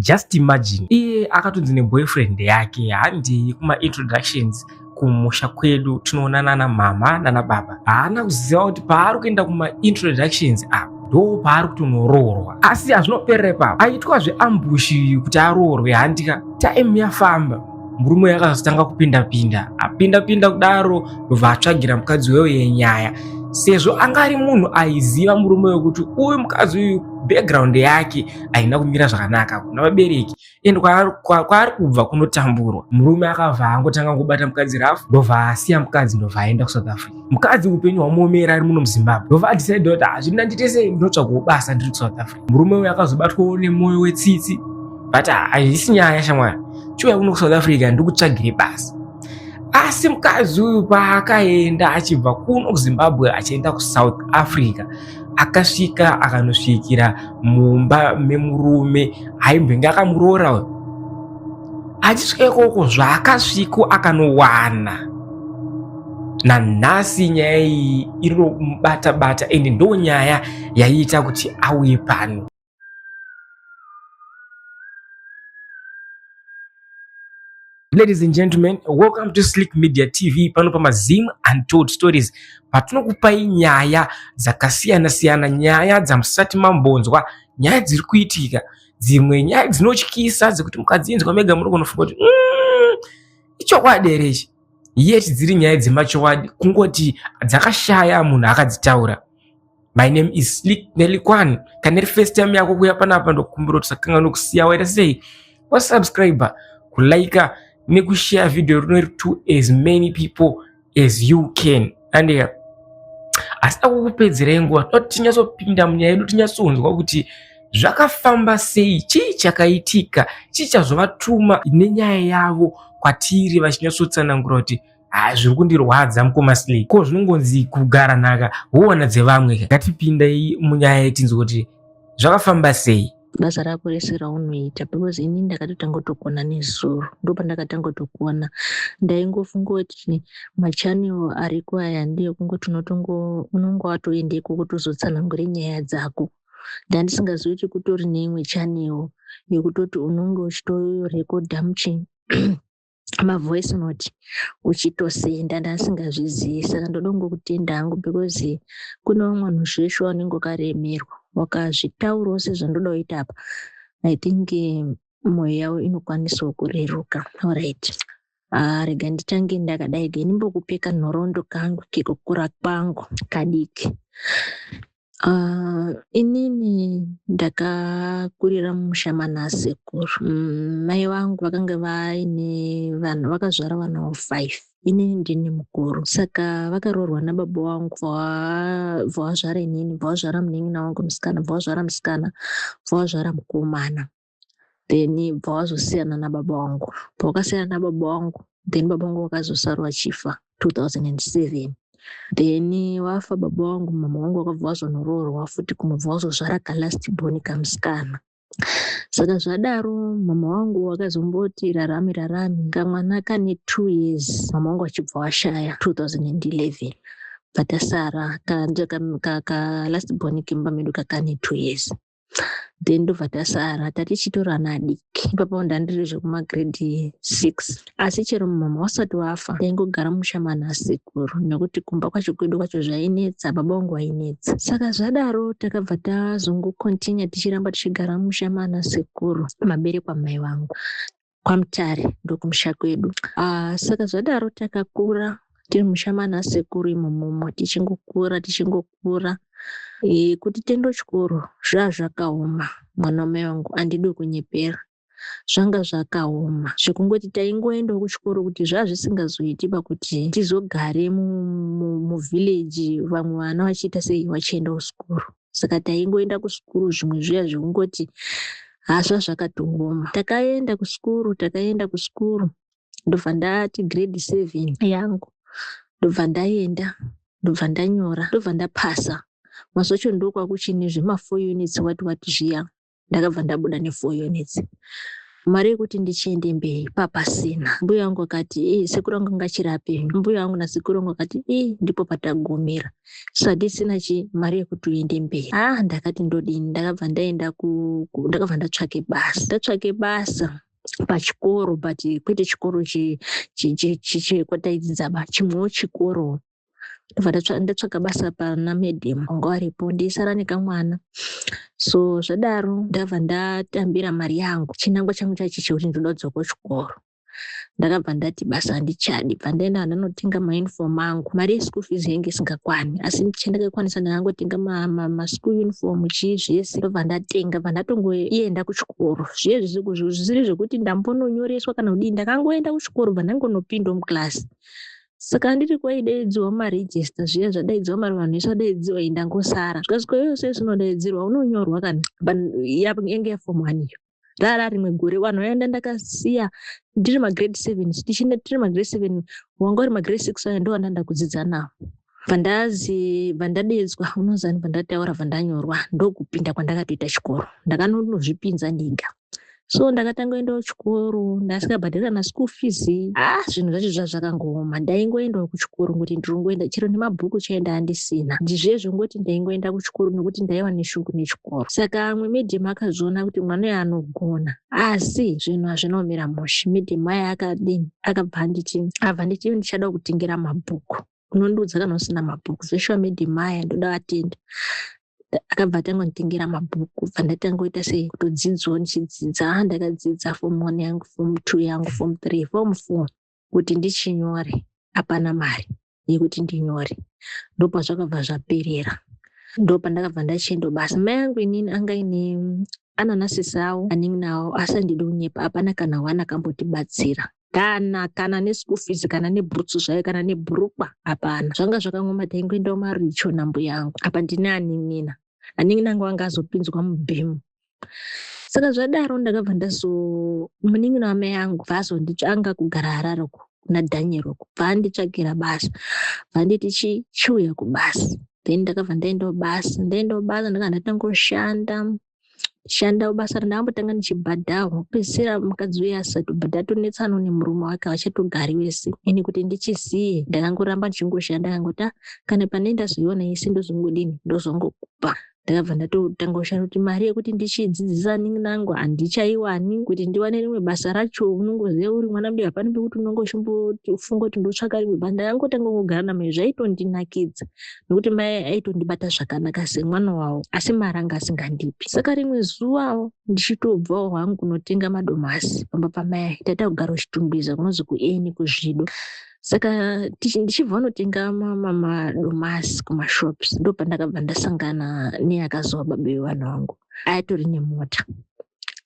Just imagine, iye akatonzi neboyfriend yake handei kumaintroductions kumusha kwedu tinoonana namama nanababa. Haana kuziva kuti paari kuenda kumaintroductions apa ndo paari kutonoroorwa, asi hazvinoperera ipapo. Aitwa zveambushi kuti aroorwe handika. Time yafamba, murume uyu akazotanga kupinda-pinda, apinda-pinda kudaro ndobva atsvagira mukadzi weyo yenyaya, sezvo anga ari munhu aiziva murume wekuti uyu mukadzi uyu background yake haina kumira zvakanaka kuna vabereki and kwaari kubva kunotamburwa. Murume akabva angotanga kubata mukadzi rafu, ndobva asiya mukadzi, ndobva aenda kuSouth Africa. Mukadzi upenyu hwamuomera ari muno muZimbabwe, ndobva adecide kuti hazvina ndite sei, ndinotsvagawo basa ndiri kuSouth Africa. Murume uyu akazobatwawo nemwoyo wetsitsi, but hazvisi nyaya shamwari, chiuya kuno kuSouth Africa ndikutsvagire basa. Asi mukadzi uyu paakaenda achibva kuno kuZimbabwe achienda kuSouth Africa, akasvika akanosvikira mumba memurume aimbenge akamuroora uyu. Achisvika ikoko, zvaakasviko akanowana nanhasi nyaya iyi iri kumubata bata, ende ndo nyaya yaiita kuti auye pano. Ladies and gentlemen, welcome to Slick Media TV, pano pamaZim Untold Stories, patinokupai nyaya dzakasiyana siyana, nyaya dzamusati mambonzwa, nyaya dziri kuitika, dzimwe nyaya dzinotyisa dzekuti mukadzinzwa mega munogona kufunga kuti ichokwadi here ichi, yet dziri nyaya dzemachokwadi, kungoti dzakashaya munhu akadzitaura. My name is Slick Nelikwan. Kana iri first time yako kuya panapa, ndokukumbira kuti usakanganwe kusiya waita sei, wasubscribe, kulike nekushare video rino to as many people as you can. And asi takukupedzerai nguva, toti tinyatsopinda munyaya yedu, tinyatsonzwa kuti zvakafamba sei, chii chakaitika, chii chazovatuma nenyaya yavo kwatiri, vachinyatsotsanangura kuti ha, zviri kundirwadza mukoma Slick. Ko zvinongonzi kugara nhaka huona dzevamwe. Ngatipindei munyaya yetinzwe kuti zvakafamba sei. Basa rako rese raunoita, because ini ndakatotanga kutokuona nezuro, ndopandakatanga kutokuona. Ndaingofunga kuti machannel ariko aya ndeyekungoti unonge watoenda ikoko tozotsanangure nyaya dzako. Ndandisingazivi kuti kutori neimwe channel yekutoti unonge uchitorekodha muchi mavoice note uchitosenda. Ndasingazvizivi, saka ndoda kungokutenda hangu, because kune vamwe vanhu zveshuwa unenge wakaremerwa, wakazvitaurawo sezvandoda kuita apa, I think mwoyo yavo inokwanisawo kureruka. Alright, rega nditange ndakadai ge ndimbokupe kanhoroondo kangu kekukura kwangu kadiki. Inini ndakakurira mumusha manasekuru. Mai vangu vakanga vaine vanhu, vakazvara vana 5, inini ndini mukuru. Saka vakaroorwa nababa vangu, bva vazvara inini, bva vazvara munin'ina wangu musikana, bva vazvara musikana, bva vazvara mukomana, then bva vazosiyana nababa vangu. Pavakasiyana nababa vangu, then baba vangu vakazosara vachifa 2007. Then wafa baba vangu, mama vangu vakabva vazonoroorwa futi kumwe, bva vazozvara kalast born kamusikana. Saka zvadaro, mama vangu vakazomboti rarami rarami kamwana kane 2 years, mama vangu vachibva vashaya 2011. Bva tasara kalast born kemba medu kakane 2 years, then ndobva tasara tatichitora ana adiki. Ipapo ndandiri zvekumagrade 6, asi chero mama wasati wafa taingogara musha manasekuru, nekuti kumba kwacho kwedu kwacho zvainetsa, baba vangu vainetsa. Saka zvadaro takabva tazongocontinue tichiramba tichigara musha manasekuru maberekwa mai vangu kwaMutare, ndokumusha kwedu. Saka zvadaro takakura tiri musha manasekuru imomomo, tichingokura tichingokura. Kuti tiende chikoro zvaa zvakaoma, mwana wamai vangu, handidi kunyepera, zvanga zvakaoma zvekungoti taingoendawo kuchikoro kuti zvaa zvisingazoiti pakuti tizogare muvillage vamwe vana vachiita sei, vachiendawo sikuru. Saka taingoenda kusukuru zvimwe zviya zvekungoti hazva zvakatooma. Takaenda kusukuru, takaenda kusukuru, ndobva ndati grade 7 yangu, ndobva ndaenda, ndobva ndanyora, ndobva ndapasa. Mazuva acho ndokwakuchine zvema4 units, wati wati zviya. Ndakabva ndabuda ne4 units. Mari yekuti ndichiende mberi papasina. Mbuya vangu vakati ii sekuru vangu anga apenyu. Mbuya vangu nasekuru vangu vakati ii ndipo patagumira. So hatisina chi mari yekuti uende mberi. Ah, ndakati ndodini? Ndakabva ndaenda ndakabva ndatsvake basa. Ndatsvake basa pachikoro, but kwete chikoro chekwataidzidza ba, chimwewo chikoro. Ndobva ndatsvaga basa pana madam vanga varipo, ndeisara nekamwana. So zvadaro ndabva ndatambira mari yangu. Chinangwa changu chachi chekuti ndoda kudzoka kuchikoro. Ndakabva ndati basa handichadi. Bva ndaenda ndanotenga mauniform angu. Mari yeschool fees yainge isingakwani, asi chandakakwanisa ndakangotenga maschool uniform, chii zvese. Ndobva ndatenga, bva ndatongoenda kuchikoro. Zviye zvisiri zvekuti ndambononyoreswa kana kudii, ndakangoenda kuchikoro, bva ndangonopindawo muclass. Saka ndiri kwaidaidzirwa maregister zviya, zvadaidzirwa mari, vanhu vese vadaidziwa, ini ndangosara. Zvikasvika iyoyo sei zvinodaidzirwa, unonyorwa kana yange yaform one iyo. Rara rimwe gore vanhu vaenda, ndakasiya ndiri magrade 7, tichienda tiri magrade 7, wanga uri magrade 6 aya ndo vandanda kudzidza navo. Bva ndazi, bva ndadedzwa, unozani, bva ndataura, bva ndanyorwa, ndokupinda kwandakatoita chikoro. Ndakanonozvipinza ndega. So ndakatanga kuendawo chikoro ndasingabhadhari kana school fees. Ah, zvinhu zvacho zvazvakangooma. Ndaingoendawo kuchikoro ngokuti ndiri kungoenda, chero nemabhuku chaenda handisina. Ndizvezvo ngoti ndaingoenda kuchikoro nokuti ndaiva neshungu nechikoro. Saka amwe madam akazviona kuti mwana uyu anogona, asi zvinhu hazvina kumira mushe. Madam aya akadini, akabva anditi, abva nditi, ndichada kutengera mabhuku, unondiudza kana usina mabhuku. Zveshuwa madam aya ndoda vatenda, akabva atanga kunditengera mabhuku. Bva ndatanga kuita sei, kutodzidzawo, ndichidzidza. Ndakadzidza form one yangu, form two yangu, form three, form four. Kuti ndichinyore hapana mari yekuti ndinyore. Ndopazvakabva zvaperera. Ndopandakabva ndachienda basa. Mai angu inini anga ine ana nasisi avo, anin'ina avo, asi handidi kunyepa, hapana kana one akambotibatsira, kana neschool fees, kana nebhutsu zvayo, kana nebhurukwa, hapana. Zvanga zvakangoma. Taingoendawo maricho nambuya angu. Apa ndine anin'ina, anin'ina angu anga azopinzwa mubhimu. Saka zvadaro ndakabva ndazo munin'ina wamai angu bva azonditsvanga kugara Harare uko kuna Daniel uko, bva anditsvagira basa, bva anditi chiuya kubasa. Then ndakabva ndaendawo basa. Ndaendawo basa, ndakabva ndatangoshanda shandawo basa randakambotanga ndichibhadharwa. Kupedzisira mukadzi uya asati bva ndatonetsana nemurume wake, havachatogari vese. Ini kuti ndichiziye, ndakangoramba ndichingoshanda. Akangoti, "Ah, kana pane ndazoiona yese ndozongodini, ndozongokupa." Ndakabva ndatotanga kushanda kuti mari yekuti ndichidzidzisa anin'ina angu handichaiwani. Kuti ndiwane rimwe basa racho, unongoziva uri mwana mudiki, hapana pekuti unongosvimbofunga kuti ndotsvaka rimwe basa. Ndakangotanga kugara namai, zvaitondinakidza nokuti mai aitondibata zvakanaka semwana wavo, asi mari anga asingandipi. Saka rimwe zuvawo ndichitobvawo hangu kunotenga madomasi pamba pamai, taita kugara kuChitungwiza, kunonzi kueni kuzvido. Saka ndichibva kunotenga madomasi kumashops, ndopandakabva ndasangana neakazova baba vevanhu vangu, aitori nemota.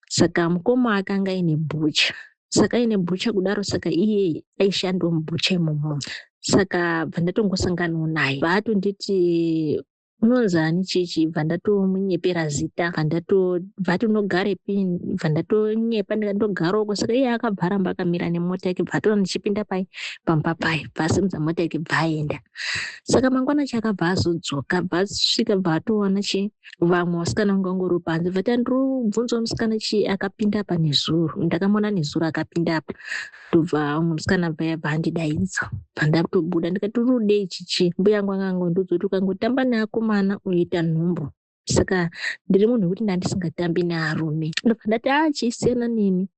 Saka mukoma akanga aine bhucha, saka aine bhucha kudaro, saka iye aishandawo mubhucha imomo. Saka bva ndatongosanganawo naye, vaatonditi, "Unonzani chichi?" Bva ndatomunyepera zita, bva ati, "Unogarepi?" Bva ndatonyepa, ndikandogara uko. Saka iye akabva aramba akamira nemota yake, bva atoona ndichipinda pai pamba pai, bva asimudza mota yake, bva aenda. Saka mangwana chakabva azodzoka, bva asvika, bva atowana chi vamwe vasikana vanga vangori panze. Bva ti, "Ndiri kubvunzawo musikana chi akapinda apa nezuro, ndakamuona nezuro akapinda apa." Ndobva umwe musikana bva yabva andidaidza, bva ndatobuda, ndikati, "Uri kudei chichi?" Mbuya angu anga angondiudza kuti ukangotamba neakomana unoita nhumbu, saka ndiri munhu wekuti ndandisingatambi nearume. Ndobva ndati, "A, chisiyana neni."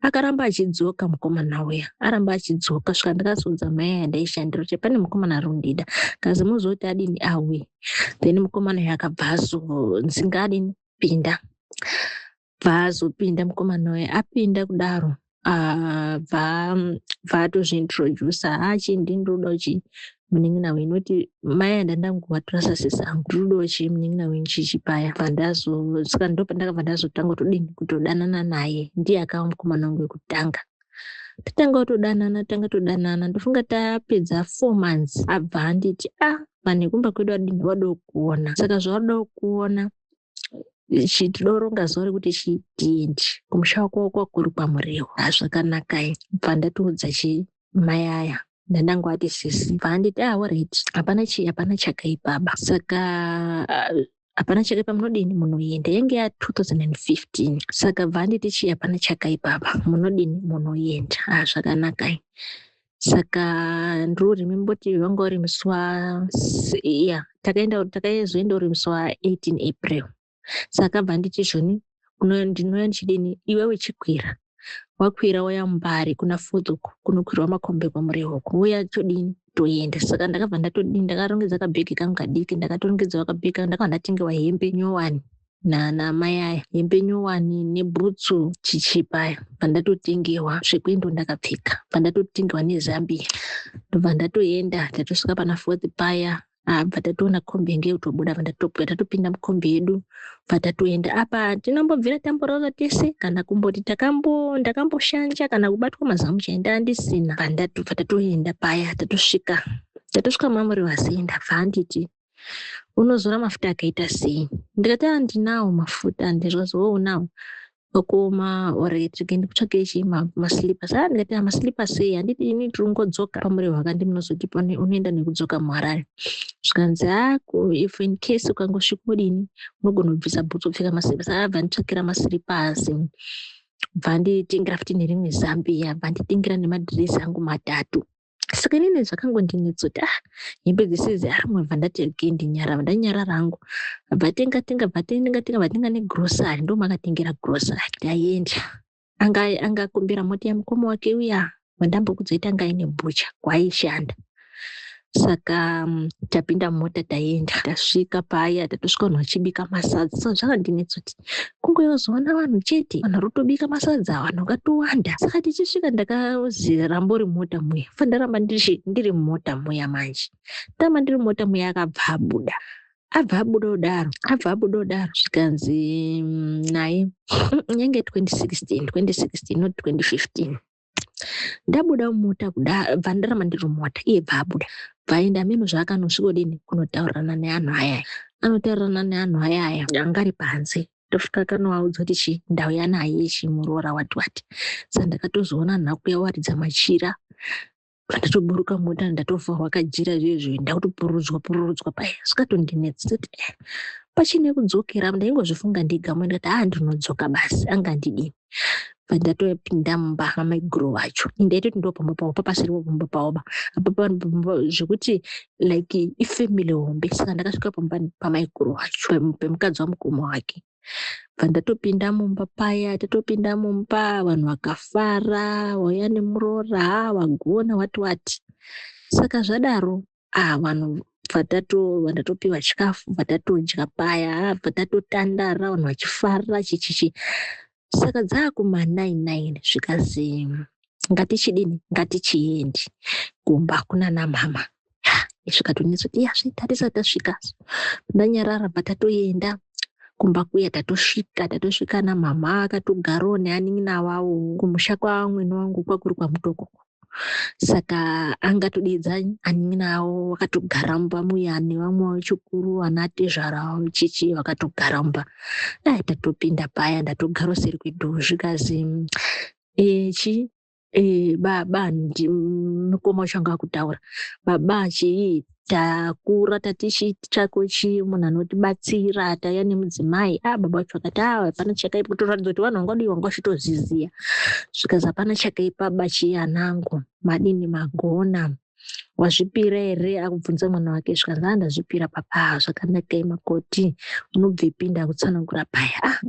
Akaramba achidzoka mukomana uya, aramba achidzoka svika ndakazoudza mai yandaishandira kuti pane mukomana ari kundida, kazi muzoti adini auye. Then mukomana uyu akabva azonzi adini, pinda. Bva azopinda mukomana uyu, apinda kudaro, bva bva atozviintrodusa, achi ndinodawo chi munin'ina wenyu, noti mai andandangovatora sasisi angu, ndinodawo chi munin'ina wenyu chichi paya. Bva ndazo saka ndopandakabva ndazotanga kutodini, kutodanana naye. Ndiye akava mukomana wangu wekutanga. Tatanga kutodanana, tanga todanana, ndofunga tapedza 4 months, abva anditi, "A, vanhu vekumba kwedu vadini, vada kuona." Saka zvavada kuona chitoronga zuva rekuti chitiende kumusha kwavo kwakuri kwaMurewa. Zvakanaka. Bva ndatoudza chi mai aya ndandangovati sisi, bva anditi, "Ah, alright, hapana chi, hapana chakaipaba." Saka Hapana chakaipa, munodini munoenda. Yange ya 2015. Saka bva anditi chii, hapana chakaipa apa, munodini munoenda. Ah, zvakanaka. Saka ndiri kuti vanga uri musi wa, ya, takaenda, takazoenda uri musi wa18 April. Saka bva nditi zvoni ndinouya ndichidini, iwewe chikwira, wakwira waya Mbare kuna Fourth uko kunokwirwa makombi kwaMurehwa uko, uya todini toenda. Saka ndakabva ndatodini, ndakarongedza kabhegi kangu kadiki, ndakatorongedzawo kabhegi kangu, ndakabva ndatengewa hembe nyowani namai aya, hembe nyowani nebhutsu chichipaya, bva ndatotengewa zvekuenda ndakapfeka, bva ndatotengewa nezambia, ndobva ndatoenda. Tatosvika pana Fourth paya, bva tatoona kombi yange yotobuda, bva tatopinda mukombi yedu, bva tatoenda. Apa tinambobvira tamborara tese kana kumboti ndakamboshanja kana kubatwa mazamu chaenda andisina. Bva tatoenda paya, tatosvika maMurehwa sei, ndabva anditi, "Unozora mafuta akaita sei?" Ndikati, "Handinawo mafuta." Ndizvazi, "Unawo okoma alright, ndikutsvake chii, maslippers." Ah, ndikati, "Maslippers sei? Handiti ini tiri kungodzoka paMurehwa kandi munozoti unoenda nekudzoka muHarare." Zvikanzi, "Ha, if in case ukangosvika udini, unogona kubvisa bhutsu upfeka maslippers." Abva nditsvakira maslippers, bva nditengera futi nerimwe zambia, bva nditengera nemadhirezi angu matatu. Saka inini zvakangondinetsa kuti, ah, hembe dzese idzi arimwe. Bva ndati rege ndinyarara, ndanyarara hangu. Bva tenga tenga, bva tenga tenga, bva tenga negrocery, ndo makatengera grocery. Ndaenda, anga angakumbira mota yamukoma wake uya wandambokudzoita, anga aine bhucha kwaaishanda. Saka tapinda mumota, taenda, tasvika paya, tatosvika vanhu vachibika masadza. Saka zvakandinetsa kuti kungoyozoona vanhu chete, vanhu vari kutobika masadza, vanhu vakatowanda. Saka tichisvika ndakazi rambori mota muya, fa ndaramba ndiri mumota muya. Manje ndaramba ndiri mumota muya, akabva abuda, abva abuda kudaro, abva abuda kudaro, zvikanzi naye, yange 2016, 2016, not 2015. Ndabuda mumota kuda, bva ndaramba ndiri mumota, iye bva abuda, bvaenda meno zvaakanosvika kudini kunotaurirana neanhu ayaya, anotaurirana neanhu ayaya anga ari panze. Tosvika kanovaudza kuti chi ndauya naye chimuroora wati wati. Saka ndakatozoona nhakuya waridza machira, ndatoburuka mota, ndatovharwa kajira zvezvo, ndakutopururudzwa pururudzwa paya. Zvikatondinetsa kuti pachine kudzokera. Ndaingozvifunga ndega mwe, ndikati, "Haa, ndinodzoka basi, angandidini?" Bva ndatopinda mumba mamaiguru vacho. Ndaitoti ndo pamba pavo, papasiripo pamba pavo ba apa, zvekuti like ifamily hombe. Saka ndakasvika pamba pamaiguru vacho, pemukadzi wamukoma wake. Bva ndatopinda mumba paya, tatopinda mumba, vanhu vakafara, wauya nemuroora, ha, wagona, wati wati. Saka zvadaro, ah, vanhu bva ndatopiwa chikafu, bva tatodya paya, bva tatotandara, vanhu vachifara, chichichi. Saka dzaakuma9 9, zvikazi ngatichidini, ngatichiendi kumba kunana mama. Zvikatonyatsa kuti iyazve tatisati tasvika, ndanyarara, bva tatoenda kumba kuya. Tatosvika namama akatogarawo neanin'ina wavo kumusha kwamwene wangu kwakuri kwaMutoko. Saka angatodedza anin'ina avo vakatogara mumba muya nevamwe vechikuru, vana tezvara chichi vakatogara mumba. Dai tatopinda paya, ndatogara seri kwedhoo, zvikazi chi baba, mukoma wacho anga akutaura, "Baba, chii, takura, tati chako chii, munhu anotibatsira, tauya nemudzimai." A, baba vacho vakati, "A, hapana chakaipa." Kutoratidza kuti vanhu vangadii vanga vachitozviziya. Zvikazi, "Hapana chakaipa ba, chii, anangu, madini, magona, wazvipira here?" Akubvunza mwana wake. Zvikanzi, "A, ndazvipira papa." "Zvakanakai makoti, unobvepi?" Ndakutsanangura paya. Ah,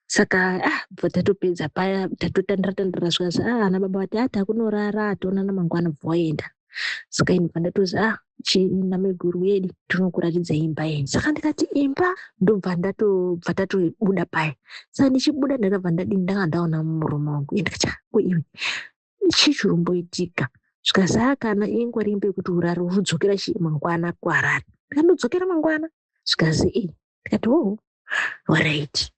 saka, ah, bva tatopedza paya, tatotandara tandara, zvikazi, ah, ana baba vati, "Ah, takunorara, toonana mangwana." Bva waenda. Saka ini bva ndatozi, "Ah, namaiguru yedu tinokuratidza imba yenyu." Saka ndikati, "Imba?" Ndobva ndatobva tatobuda paya. Saka ndichibuda ndakabva ndadini, ndanga ndaona murume wangu. Ndikati, "Ko iwe, chii chiromboitika?" Zvikazi, "A, kana ingori imba yekuti urare, uchidzokera chii mangwana kuHarare." Ndikandodzokera mangwana? Zvikazi, "E." Ndikati, "Oh, alright."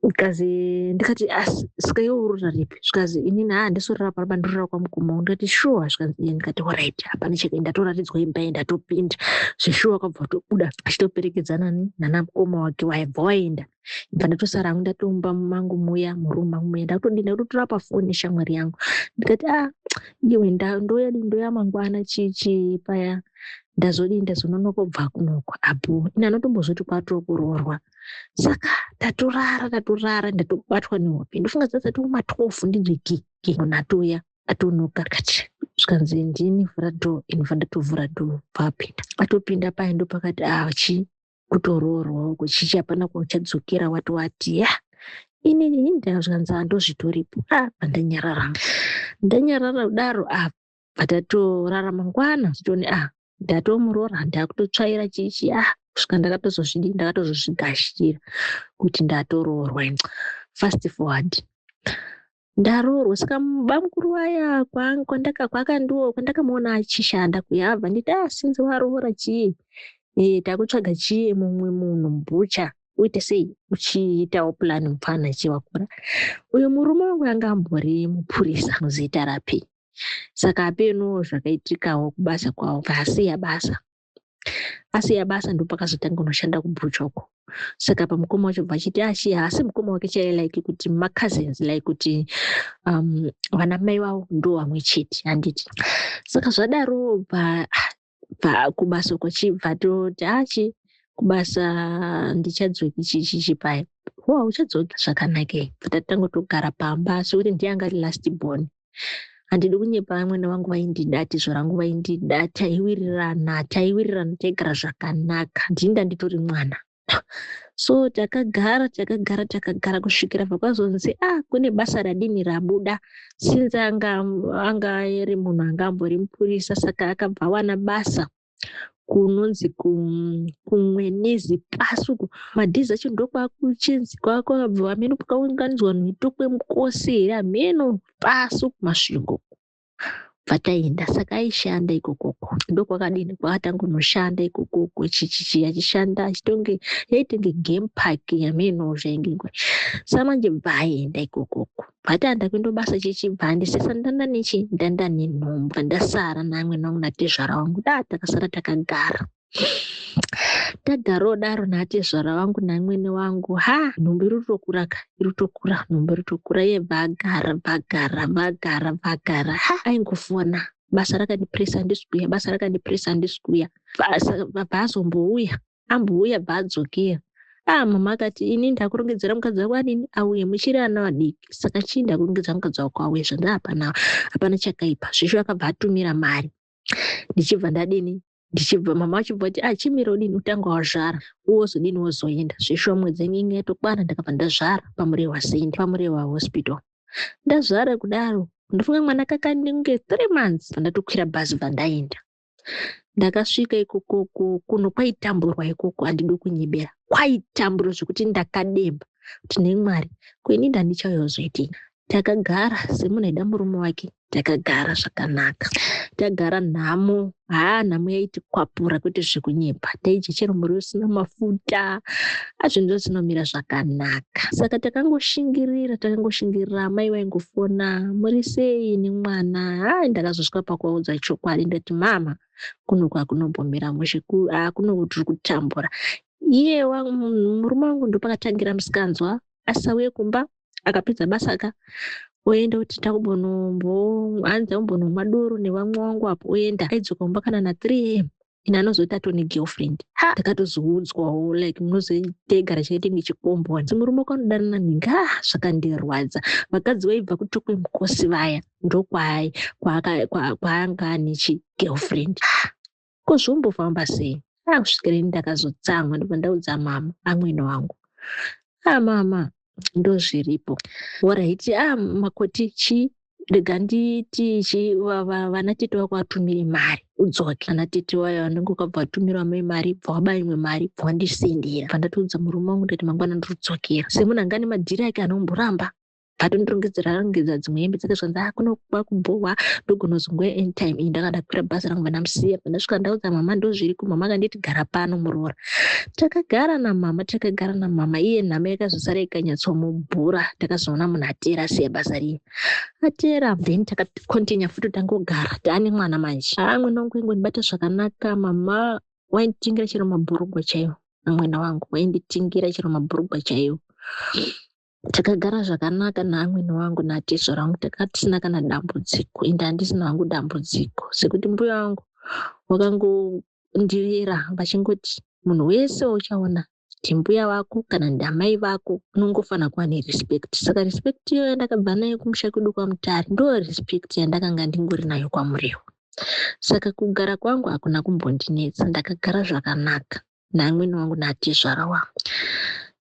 Zvikanzi ndikati asi saka iwe uri ripi? Zvikanzi inini haa handisorara pano ndorara kwamukoma wangu. Ndikati shuwa? Zvikanzi ee. Ndikati alright hapana cheke ndatoratidzwa imba iyi ndatopinda. Zveshuwa akabva atobuda achitoperekedzana nana mukoma wake waibva waenda. Ndibva ndatosara hangu ndatomba mangu muya muroom mangu muya ndakutodii ndakutotora pafoni neshamwari yangu. Ndikati ah iwe ndouya ndouya mangwana chii chii paya ndazodii ndazononoka kubva kunoko apo ini anotombozoti kwatokuroorwa. Saka tatorara tatorara ndatobatwa nehope ndofunga dzasati kuma 12 ndinzwe gi gi munhu atouya atonoka kati zvikanzi ndini vhura door inobva ndatovhura door bvaapinda atopinda paye ndopakati ah chii kutoroorwa uko chichi hapana kwauchadzokera wati wati ya inini ini zvikanzi handozvitoripo ah pandanyarara ndanyarara kudaro ah bva mangwana titoni ah ndatomuroora ndakutotsvaira chichi ah kusvika ndakatozozvidii ndakatozozvigashira kuti ndatoroorwa fast forward ndaroorwa saka bamukuru vaya kwandakamuona achishanda kuya abva nditi ah sinzi waroora chii e, takutsvaga chii mumwe munhu bhucha uite sei uchiitawo plan mupfana chiwakura uyu murume wangu anga ambori mupurisa muzita rapi saka apeno zvakaitikawo kubasa kwavo bvaasiya basa asiya basa ndopakazotanga kunoshanda kubhucha uko saka pamukoma wacho bva achiti achi haasi mukoma wake chaiye like kuti macousins like kuti vana mai vavo ndo vamwe chete handiti saka zvadaro bva bva kubasa uko chibva toti achi kubasa ndichadzoki chichichi paya ho hauchadzoki zvakanakei bva tatanga togara pamba sekuti ndiye anga ari last born handidi kunyepa vamwene vangu vaindida tizvo rangu vaindida taiwirirana taiwirirana taigara zvakanaka ndini ndanditori mwana so takagara takagara takagara kusvikira pakwazonzi ah kune basa radini rabuda since anga anga ari munhu anga ambori mupurisa saka akabva awana basa kunonzi kumwenezi pasi uku madhizi acho ndokwakuchinzi kwakabva hameno kwakaunganidzwa mhito kwemukosi here hameno pasi uku masvingo bva taenda saka aishanda ikokoko ndokwakadini kwakatanga kunoshanda ikokoko chichichi achishanda achitonge yaitonge game park hameno zvainge saka manje bva aenda ikokoko bva kuenda basa chichibva andisesa ndanda nechi ndanda nenhumbu ndasara naamwene wangu natezvara wangu da takasara takagara tagarawo daro natezvara vangu namwene wangu ha nhumbu iri kutokura ka iri kutokura nhumbu iri kutokura iye bva agara bva agara bva agara ha aingofona basa rakandipresa handisi kuuya basa rakandipresa handisi kuuya bva azombouya ambouya bva adzokera ah mama akati ini ndakurongedzera mukadzi wako adini auye muchiri ana vadiki saka chii ndakurongedzera mukadzi wako auye zvanzi hapana hapana chakaipa zvisho akabva atumira mari ndichibva ndadini ndichibva mama vachibva vati ah chimira udini utanga wazvara wozodini wozoenda zveshuwa mwedzi inge yatokwana ndakabva ndazvara pamurewa center pamurewa hospital ndazvara kudaro ndofunga mwana kakanenge 3 months ndatokwira bhazi bva ndaenda ndakasvika ikokoko kuno kwaitamburwa ikoko handidi kunyebera kwaitamburwa zvekuti ndakademba kuti nemwari kuini ndandichauya takagara semunhu aida murume wake takagara zvakanaka tagara nhamo haa nhamo yaitikwapura kwete zvekunyepa taidya chero muriwo usina mafuta azvinhu zvinomira zvakanaka saka takangoshingirira takangoshingirira amai vaingofona muri sei nemwana hai ndakazosvika pakuvaudza chokwadi ndati mama kuno kwakunombomira mushe kuno tiri kutambura iye murume wangu ndopakatangira musikanzwa asauye kumba akapedza basa ka oenda kuti takumbonombo hanzi akumbonomwa doro nevamwe vangu apo oenda aidzoka kumba kana na3 am ine anozoti atone girlfriend ha ndakatozoudzwawo like munozotegara chaite kunge chikomboni murume wako anodanana nhingi ah zvakandirwadza vakadzi vaibva kutokwe mukosi vaya ndokwaanga ane chigirlfriend ko zvombofamba sei ah kusvikira ini ndakazotsamwa ndobva ndaudza mama amwene wangu ah mama ndozviripo alright ah makoti chii rega nditi chi vana tete vako vatumire mari udzoke ana tete wayo vanenge ukabva vatumira mai mari bva waba imwe mari bva wandisendera bva ndatoudza murume wangu ndati mangwana ndiri kudzokera semunhu anga ane madhiri ake anomboramba. Bvatondirongedzera rongedza dzimwe hembe dzake, zvanzi, "Ah, kuno kwakubhohwa, ndogona kuzongoya anytime." Ini ndanga ndakwira bhazi rangu, bva ndamusiya. Bva ndasvika, ndaudza mama ndozviriko. Mama akanditi, "Gara pano, muroora." Takagara namama, takagara namama. Iye nhamo yakazosara ikanyatsomubhura. Takazoona munhu atera, asiya basa riya, atera. Then takacontinue futi, tangogara taane mwana manje. Haa, mwana wangu aingondibata zvakanaka. Mama wainditingira chero mabhurugwa chaiwo. Mwana wangu wainditingira chero mabhurugwa chaiwo. Takagara zvakanaka naamwene wangu natezvara wangu, taka tisina kana dambudziko. Ende handisina hangu dambudziko, sekuti mbuya wangu wakangondirera vachingoti, "Munhu wese uchaona ndimbuya vako kana ndamai vako, unongofanira kuva nerespect." Saka respect iyoyo yandakabva nayo kumusha kwedu kwaMutare, ndo respect yandakanga ndingori nayo kwaMurewa. Saka kugara kwangu hakuna kumbondinetsa. Ndakagara zvakanaka naamwene wangu natezvara wangu.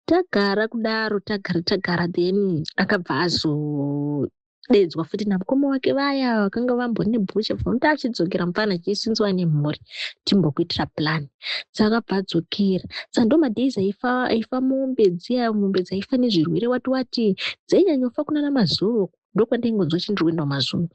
Tagara kudaro, tagara, tagara, then akabva azodedzwa futi namukoma wake vaya vakanga vambone bhucha. Bva achidzokera, mufana achisinzwa nemhuri, timbokuitira plan. Saka akabva adzokera. Saka ndo madays aifa, aifa mombe dziya, mombe dzaifa nezvirwere wati wati, dzainyanyofa kunana Mazuru. Ndokwandaingonzwa chindiri kuenda kuMazuru.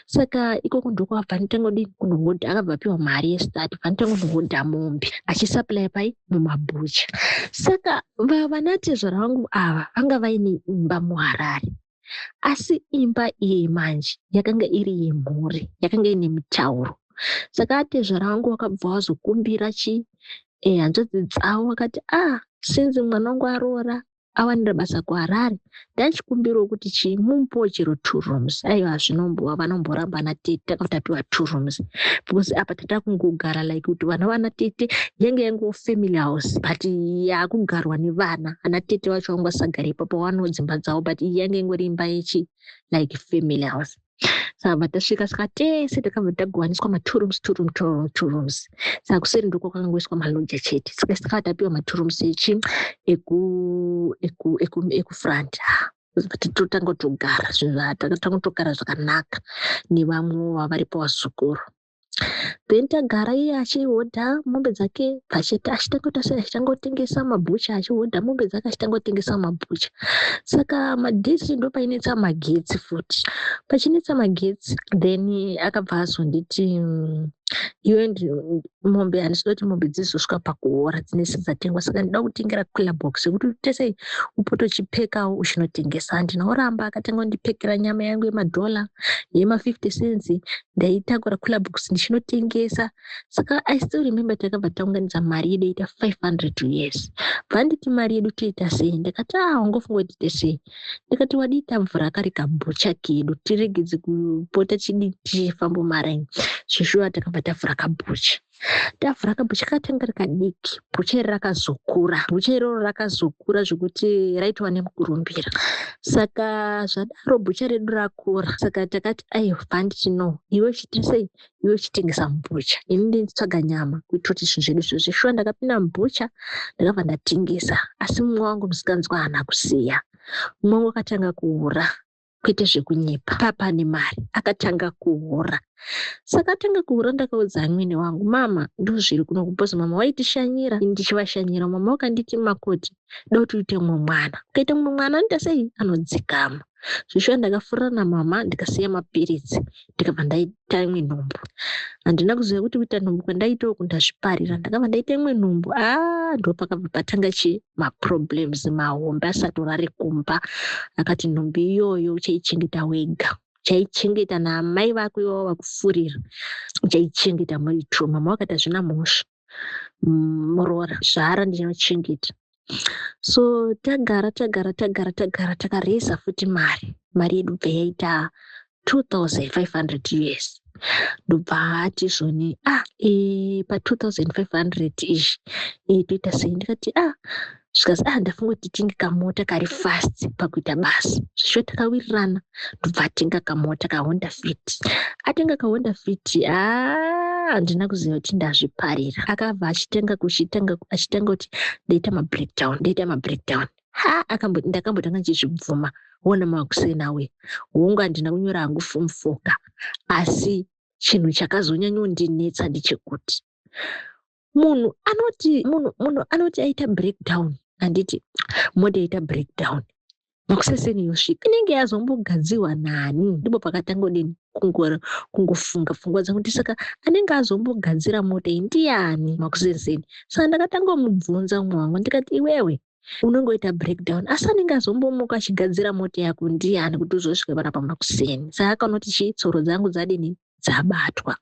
Saka ikoko ndokwabva nditanga kudini, kunohodha. Akabva apiwa mari yestart, bva nditanga kunohodha mombe, achisupplya pai mumabhucha. Saka vanatezvara vangu ava vanga vaine imba muHarare, asi imba iyi manje yakanga iri yemhuri, yakanga ine mutauro. Saka atezvara vangu vakabva vazokumbira chi hanzvadzi dzavo, vakati, "Ah, since mwana wangu aroora, awanira basa kuHarare, ndachikumbirawo kuti chii, mumupewo chero two rooms." Aiwa, zvinombova vanomboramba natete. Takati tapiwa two rooms because apa tata kungogara like kuti vana vana tete, yange yangewo family house, but yakugarwa nevana. Ana tete vacho vanga vasagara ipapo, vanawo dzimba dzavo, but iyi yange ingori imba yechi like family house. Saka bva tasvika, saka tese takabva tagovaniswa ma2 rooms, two room, two room, two rooms. Saka kuseri ndiko kwakangoiswa malodger chete. Saka takabva tapiwa ma2 rooms echi ekufront. Totanga kutogara zvinhu, takatanga kutogara zvakanaka nevamwewo varipo, vazukuru. Then tagara, iye achihodha mombe dzake, achitanga kuita sei, achitanga kutengesa mabhucha, achihodha mombe dzake, achitanga kutengesa mabhucha. Saka madays ndo painetsa magetsi futi, pachinetsa magetsi. Then akabva azonditi, "Iwe, mombe handisi kuti mombe dzizosvika pakuora dzinese dzatengwa, saka ndinoda kutengera cooler box yekuti uite sei, upote uchipfekawo uchinotengesa." Handina kuramba. Akatanga kundipfekera nyama yangu yemadhola, yema50 cents. Ndaitakura cooler box ndichinotengesa. Saka I still remember, takabva taunganidza mari yedu yaita 500 US. Bva nditi, "Mari yedu toita sei?" Ndakati, "Ah, wangofunga kuti tiite sei?" Ndikati, "Wadii tavhura kari kabhucha kedu, tiregedze kupota chidii tichifamba maraini?" Zvishuwa, takabva tavhura kabhucha. Tavhura kabhucha, katanga kari kadiki. Bhucha iri rakazokura, bhucha iroro rakazokura zvekuti raitova nemukurumbira. Saka zvadaro, bhucha redu rakura. Saka takati, "Aiwa." Bva nditi, "No, iwe chiita sei, iwe uchitengesa mubhucha, ini nditsvaga nyama kuitira kuti zvinhu zvedu zvizvo." Shuwa, ndakapinda mubhucha, ndakabva ndatengesa. Asi mumwe wangu musikanzwa haana kusiya. Mumwe wangu akatanga kuhura, kwete zvekunyepa, papane mari, akatanga kuhura. Saka atanga kuhura, ndakaudza amwene wangu, "Mama, ndozviri kuno," because mama vaitishanyira, ini ndichivashanyira. Mama vakanditi, "Makoti, da kuti uite mumwe mwana. Ukaita mumwe mwana anoita sei, anodzikama." Zvishuwa, ndakafurira namama, ndikasiya mapiritsi, ndikabva ndaita imwe nhumbu. Handina kuziva kuti kuita nhumbu kwandaita uku ndazviparira. Ndakabva ndaita imwe nhumbu. Aa, ndopakabva patanga chi maproblems mahombe asatorare kumba. Akati, "Nhumbu iyoyo uchaichengeta wega, uchaichengeta naamai vako ivavo vakufurira, uchaichengeta muri two." Mama vakati, "Hazvina mhosva, muroora, zvara ndinochengeta." So tagara, tagara, tagara, tagara, takareza futi mari. Mari yedu bva yaita 2500 US. Ndobva ati zvoni, "Ah, pa2500 izvi toita sei?" Ndikati, "Ah," zvikazi, "ah, ndafunga kuti titenge kamota kari fast pakuita basa." Zvisho takawirirana, ndobva atenga kamota kaHonda Fit. Atenga kaHonda Fit, haa, handina kuziva kuti ndazviparira. Akabva achitenga, kuchitanga, achitanga kuti ndaita mabreakdown, ndaita mabreakdown. Ha, ndakambotanga ndichizvibvuma, wona makuseni, hongu, handina kunyora hangu form 4 ka, asi chinhu chakazonyanyondinetsa ndechekuti munhu anoti aita breakdown, handiti mota yaita breakdown. Makuseseni yosvika inenge yazombogadzirwa nani? Ndipo pakatanga kudini kungofunga pfungwa dzangu kuti saka anenge azombogadzira mota iyi ndiyani makuseseni. Saka ndakatanga kumubvunza umwe wangu ndikati iwewe unongoita breakdown asi anenge azombomuka achigadzira mota yako ndiyani kuti uzosvika panapa makuseni. Saka akaona kuti chii tsoro dzangu dzadini dzabatwa.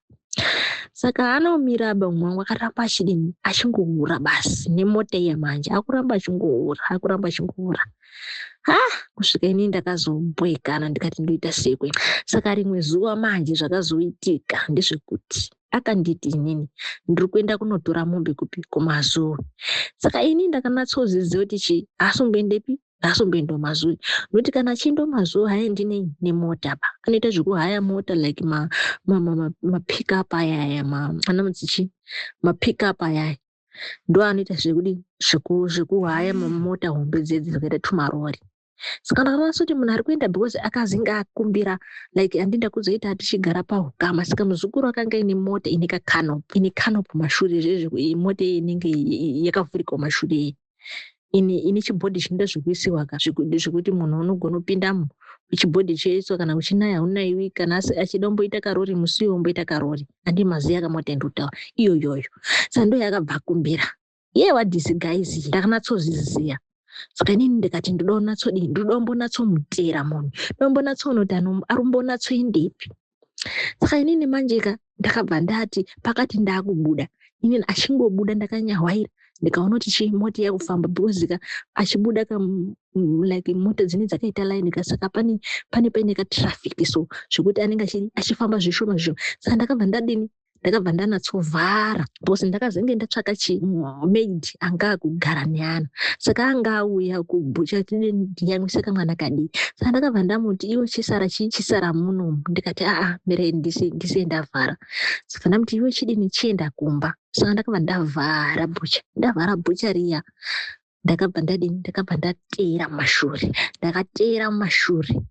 Saka anomira aba umwe wangu akaramba achidini achingohura basi nemota iya manje akuramba achingohura akuramba achingohura. Ha kusvika inini ndakazobhoekana ndikati ndoita sekwe. Saka rimwe zuva manje zvakazoitika ndezvekuti akanditi inini ndiri kuenda kunotora mombe kupi kumazuwe. Saka ini ndakanatsoziziva kuti chii haasomboendepi haasomboenda kumazuwe nokuti kana achienda kumazuwe haaendi nei nemota ba anoita zvekuhaya mota like mapickup aya aya anonzi chii mapickup aya aya ndo anoita zvekudi zvekuhaya mota hombe dzedzi dzakaita tumarori. Saka ndakanyatsa kuti munhu ari kuenda because akazinge akumbira like handinda kuzoita tichigara pahukama. Saka muzukuru akanga aine mota ine kacanopy ine canopy kumashure zvezve mota iyi inenge yakavhurika kumashure iyi ine chibhodhi chinoita zvekuisiwa ka zvekuti munhu unogona kupindamo chibhodhi choiswa kana kuchinaya haunaiwi kana achida kumboita karori musi iwo omboita karori handi maziya kamota ndikutaura iyoyoyo. Saka ndo yakabva akumbira iye wadisguise ndakanatsozviziya. Saka inini ndikati ndoda kunatsodii ndoda kumbonatsomutera munhu ndoda kumbonatsoona kuti arumbonatsoendepi. Saka inini manje ka ndakabva ndati pakati ndakubuda inini achingobuda ndakanyahwaira ndikaona kuti chii mota yakufamba because ka achibuda ka like mota dzinenge dzakaita line ka saka pane pane paine katraffic so zvekuti anenge achifamba zvishoma zvishoma. Saka ndakabva ndadini ndakabva ndanatsovhara because ndakazenge ndatsvaka chimaid anga akugara neana saka anga auya kubhucha ndiyamwise kamwana kadiki. Saka ndakabva ndamuti iwe chisara chisara munomu ndikati aa mirai ndisiye ndavhara. Saka ndamuti iwe chidini chienda kumba. Saka ndakabva ndavhara bhucha ndavhara bhucha riya ndakabva ndadini ndakabva ndateera mumashure ndakateera mumashure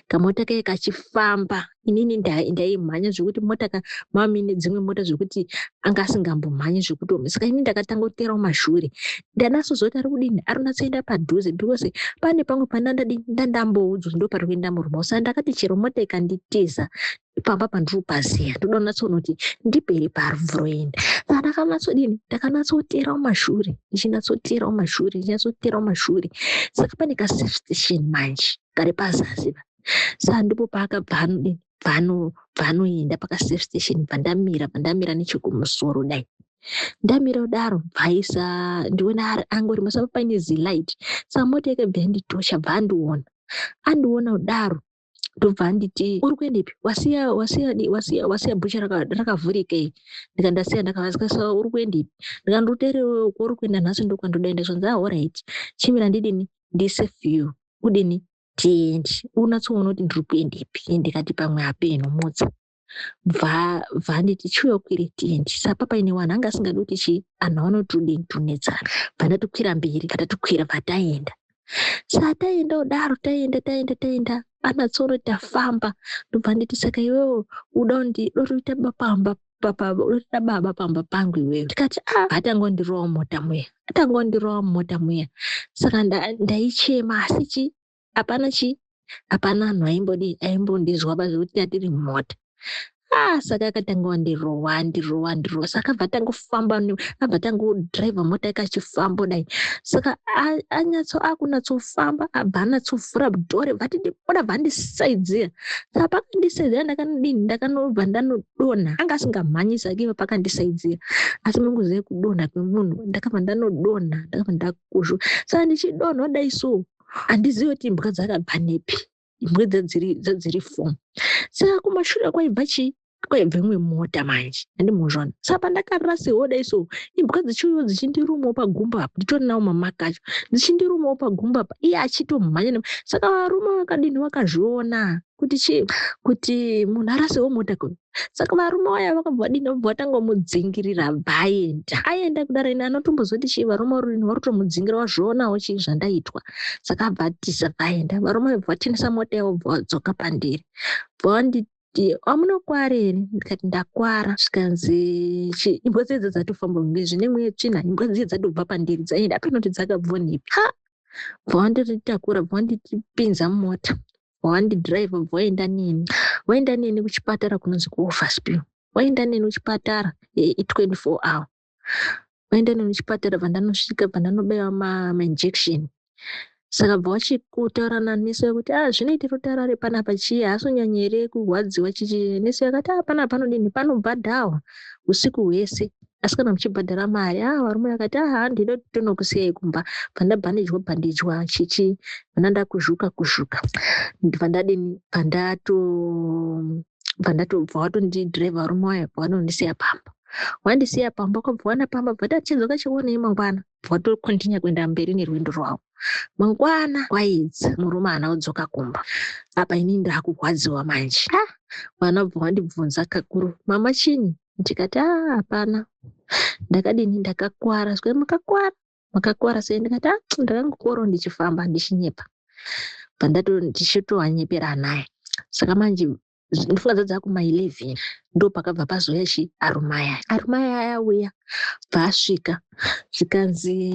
kamota kaya kachifamba inini ndaimhanya zvekuti mota mamine dzimwe mota zvekuti anga asingambomhanyi zvekuti saka inini ndakatanga kuteera mumashure ndanatsoziva kuti ari kudini ari kunatsoenda padhuze because pane pamwe pandandadini ndandamboudzwa ndo pari kuenda murume. Saka ndakati chero mota ikanditiza pamba pandiri kupaziya ndoda kunatsoona kuti ndipo here paari kubvuroenda. Saka ndakanatsodini ndakanatsotera mumashure ndichinatsoteera mumashure ndichinatsoteera mumashure. Saka pane kasafe station manje kari pazasi saka ndipo paakabva anodini bvaanoenda pakasafe station bva ndamira nechekumusoro dai ndamira kudaro bvaisa ndiona angorimo saka paine zilight saka mota yakabva yanditosha bva andiona andiona kudaro ndobva anditi uri kuendepi wasiya wasiya wasiya wasiya bhucha rakavhurika iri ndikati ndasiya ndakavasika saka uri kuendepi ndikati ndikuteerewo kwauri kuenda nhasi ndokwandoda kuenda zvanzi alright chimira ndidini ndisafe you udini tiende unatsoona kuti ndiri kuendepi ndikati pamwe apeno mutsa bva anditi chiuya ukwire tiende saka paine vanhu anga asingadi kuti chii anhu aone kuti tudini tunetsana bva ndatokwira mberi bva tatokwira bva taenda. Saka taenda kudaro taenda taenda taenda anatsoona kuti tafamba ndobva nditi saka iwewe uda kuita pamba uda baba pamba pangu iwewe ndikati a atanga kundirova mumota muya atanga kundirova mumota muya. Saka ndaichema asi chii hapana chii hapana anhu aimbodii aimbondizwa zvekuti tatiri mumota. Ah saka akatanga wandirova andirova andirova saka abva atangofamba abva atangudhiraivha mota yake achifamba kudai. Saka anyatso akunatsofamba abva anatsovhura dhori bva atiti buda bva andisaidzira. Saka paakandisaidzira ndakanodini ndakanobva ndanodonha anga asingamhanyi hake ipapo akandisaidzira asi munongoziva kudonha kwemunhu ndakabva ndanodonha ndakabva ndakuzvuka. Saka ndichidonha kudai so handizivi kuti imbwa dzakabva nepi imbwa dzadziri four. Saka kumashure kwaibva chii kwaibva imwe mota manje handimuzvona. Saka pandakarasirwa kudai so imbwa dzichiuyawo dzichindirumawo pagumbo apa nditori nawo mamaka acho dzichindirumawo pagumbo apa iye achitomhanya. Saka varume vakadini vakazviona kuti chii kuti munhu arasirwa mota saka varume vaya vakabva vadini vabva vatanga kumudzingirira abva aenda aenda kudaro ini anotombozoti chii varume vari kutomudzingira vazvionawo chii zvandaitwa. Saka abva atiza abva aenda varume vabva vatenesa mota yavo bva vadzoka pandiri bva vanditi hamunokwara here ndikati ndakwara zvikanzi chii imbwa dziye dzatofamba kunge zvine mweya yetsvina imbwa dziye dzatobva pandiri dzaenda hapana kuti dzakabva nepi ha. Bva wanditakura, bva wandipinza mumota, bva wandidhiraivha, bva waenda neni, waenda neni kuchipatara kunonzi kuOverspill. Waenda neni kuchipatara i24 hour. Waenda neni kuchipatara, bva ndanosvika, bva ndanobaiwa mainjection. Saka bva wachikutaura nanesi kuti, "Ah, zvinoitira kuti arare panapa chii? Haasonyanya here kurwadziwa chichi?" Nesi akati, "Ah, panapa panodini, panobhadharwa usiku hwese, asi kana muchibhadhara mari." Ah, varume vakati, "Ah, handida, tonokusiyai kumba." Bva ndabhandijwa bhandijwa chichi, bva ndakuzvuka kuzvuka, bva ndadini, bva ndato bva ndatobva watondidhiraivha varume vaya, bva vanondisiya pamba. Wandisiya pamba, kwabva wana pamba, bva tachidzoka chionei mangwana. Bva watokontinya kuenda mberi nerwendo rwavo. Mangwana kwaedza, murume haana kudzoka kumba. Apa inini ndaakurwadziwa manje. Ah, vana bva vandibvunza kakuru, "Mama, chinyi?" Ndikati, "Ah, hapana, ndakadini, ndakakwara." Zvikanzi, "Makakwara? Makakwara sei?" Ndikati, "Ah, ndakangokwarawo ndichifamba." Ndichinyepa, bva ndichitowanyepera anaya. Saka manje ndofunga dzadza kuma11, ndo pakabva pazouya chi arume aya. Arume aya auya, bva asvika, zvikanzi,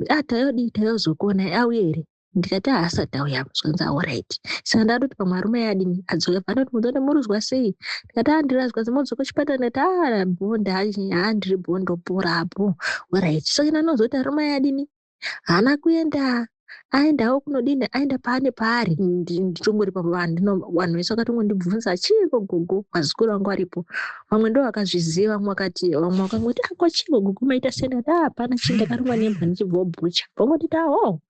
"Ah, tayodii, tayozokuonai, auya here?" Ndikati, "Haasati auya." Zvikanzi, "Alright." Saka ndakatoti pamwe arume aya adini, adzoka. Bva ndati, "Mudzoka muruzwa sei?" Ndikati, "Ah, ndiri." Zvikanzi, "Modzoka kuchipatara?" Ndikati, "Ah, bho, haa, ndiri bho, ndopora bho, alright." Saka ndanozoti arume aya adini, haana kuenda, aendawo kunodini, aenda paane paari. Ndichongori pavanhu, vanhu vese vakatongondibvunza, "Chiiko gogo?" Vazukuru vangu varipo, vamwe ndo vakazviziva, vamwe vakati, vamwe vakangoti, "Ko chiiko gogo, maita sei?" Ndikati, "Ah, hapana chii, ndakarumwa nembwa ndichibvawo bhucha." Vangotiti, "Aho,"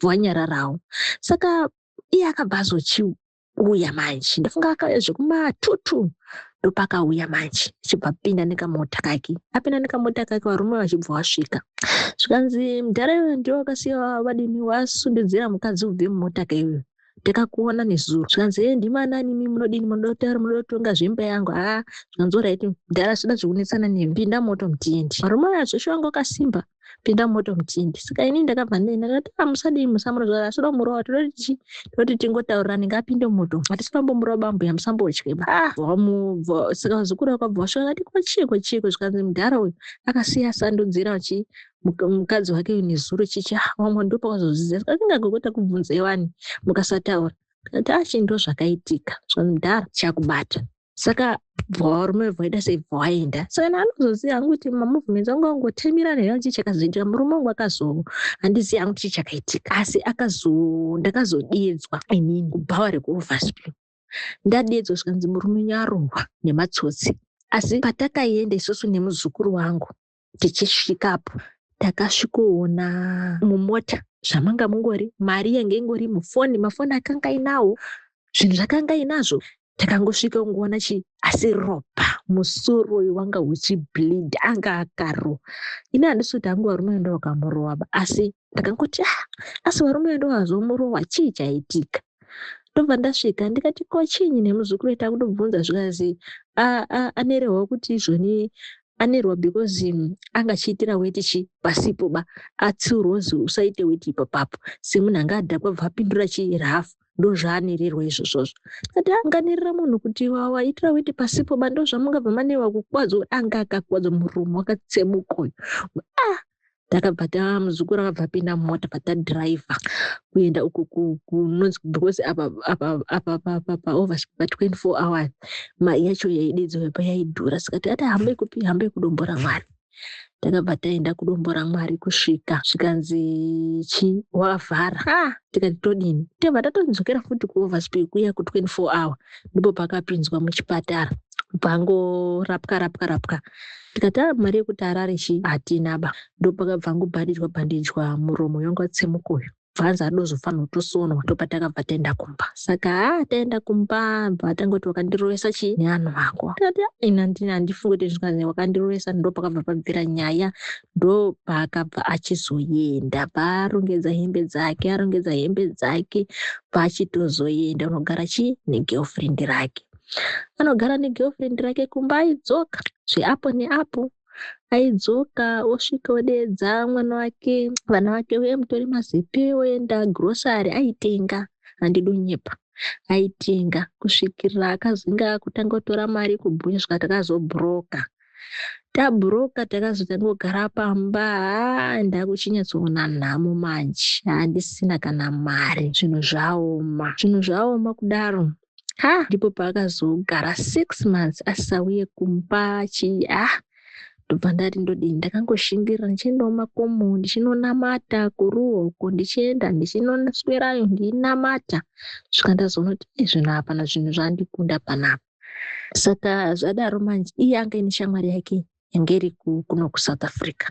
vanyararawo. Saka iye akabva azochiuya manje, ndafunga akauya zvekuma2 ndopakauya manje, achibva apinda nekamota kake. Apinda nekamota kake, varume vachibva vasvika, zvikanzi, "Mudhara iyoyo ndiwo wakasiya vadini, wasundidzira mukadzi kubve mumota kaiyoyo, takakuona nezuro." Zvikanzi, "E, ndimanani imi? Munodini? Munoda kutaura, munoda kutonga zvemba yangu?" Haa, zvikanzi, "Alright mudhara, zvida zvekunetsana newe, pinda moto mutiendi." Varume aya zveshe vanga vakasimba. "Pinda moto mutiendi." Saka inini ndakabva ndaenda, ndakati, "Amusadii, musamurova, asida kumurova, todoti chi, toti tingotaurirani, ngapinde moto, hatisi pambomurova bambuya, musambotyeba." Ah, saka vazukuru vakabva vasvika, vakati, "Ko chiiko, chiiko?" Zvikanzi, "Mudhara uyu akasiya asandudzira chi mukadzi wake nezuro chichi." Ah, vamwe ndopakazozviziva. Saka tingagogo takubvunzai wani, mukasataura. Tikati, "Achi, ndo zvakaitika." Zvikanzi, "Mudhara chakubata." Saka varume vaita sei, vaenda. Saka ndanozoziva hangu kuti mamovements angu angotemerana here, chii chakazoitika. Murume wangu akazo, handizivi hangu chii chakaitika, asi akazo ndakazodedzwa inini kubhawa rekuOverspill. Ndadedzwa, zvikanzi murume nyarohwa nematsotsi. Asi patakaenda isusu nemuzukuru wangu, tichisvikapo takasvikoona mumota zvamanga mungori mari yange ingori mufoni, mafoni akanga ainawo, zvinhu zvakanga inazvo. Takangosvika kungoona chi, asi ropa, musoro uyu wanga uchibleed, anga akarohwa. Ini handisi kuti hangu varume ndo vakamurova ba, asi ndakangoti, "Ah, asi varume ndo vazomurohwa, chii chaitika?" Ndobva ndasvika, ndikati, "Ko chinyi?" Nemuzukuru wedu takutobvunza, zvikanzi anerehwa kuti izvoni anerwa because anga achiitira weti chi pasipo ba, atsiurwa kuzi usaite weti ipapapo, semunhu anga adhakwa, bva apindura chi rafu, ndo zvaanererwa izvozvozvo. Tikati, "Anganerera munhu kuti waitira weti pasipo ba, ndo zvamungabva manerwa kukwadzwa?" Anga akakwadzwa, muromo wakatsemuka uyu. Ah, takabva ta muzukuru akabva apinda mumota, patadhiraivha kuenda uku kunonzi, because apa apa apa apa paover pa24 hours mari yacho yaidedzwa payaidhura. Saka tikati, "Hambei kupi? Hambei kuDombo raMwari." Takabva taenda kuDombo raMwari. Kusvika, zvikanzi chi wavhara. Ah, tikati, "Todini?" Tobva tatodzokera futi kuOverspill kuya ku24 hour, ndipo pakapinzwa muchipatara, pangorapwa rapwa rapwa. Tikati, "A, mari yekuti arare chi hatina ba." Ndopakabva ngobhandijwa bhandijwa muromo yanga watsemuka uyu, bvanzi adozofanira kutosonwa. Ndopatakabva taenda kumba. Saka ha, taenda kumba, bva tangoti, "Wakandirovesa chi neanhu ako?" Tikati, "Ina handifungi kuti zvikanzi wakandirovesa." Ndopakabva pabvira nyaya, ndopaakabva achizoenda, paarongedza hembe dzake, arongedza hembe dzake, paachitozoenda unogara chi negirlfriend rake. Anogara negirlfriend rake kumba. Aidzoka zveapo neapo, aidzoka osvika odedza mwana wake, vana vake, uye mutori mazepe, oenda grocery, aitenga, handidi kunyepa, aitenga kusvikira akazonge akutanga kutora mari kubhunya. Svika takazobhuroka. Tabhuroka takazotanga kugara pamba, haa ndakuchinyatsoona nhamo manje, handisina kana mari, zvinhu zvaoma, zvinhu zvaoma kudaro. Ha, ndipo paakazogara 6 months asisauye kumba chii. Ah, ndobva ndati ndodini, ndakangoshingirira ndichiendawo makomo, ndichinonamata kuruoko, ndichienda ndichinoswerayo ndichinamata, svika ndazoona kuti zvinhu hapana, zvinhu zvandikunda panapa. Saka zvadaro manje, iye anga ine shamwari yake yange iri kuno kuSouth Africa,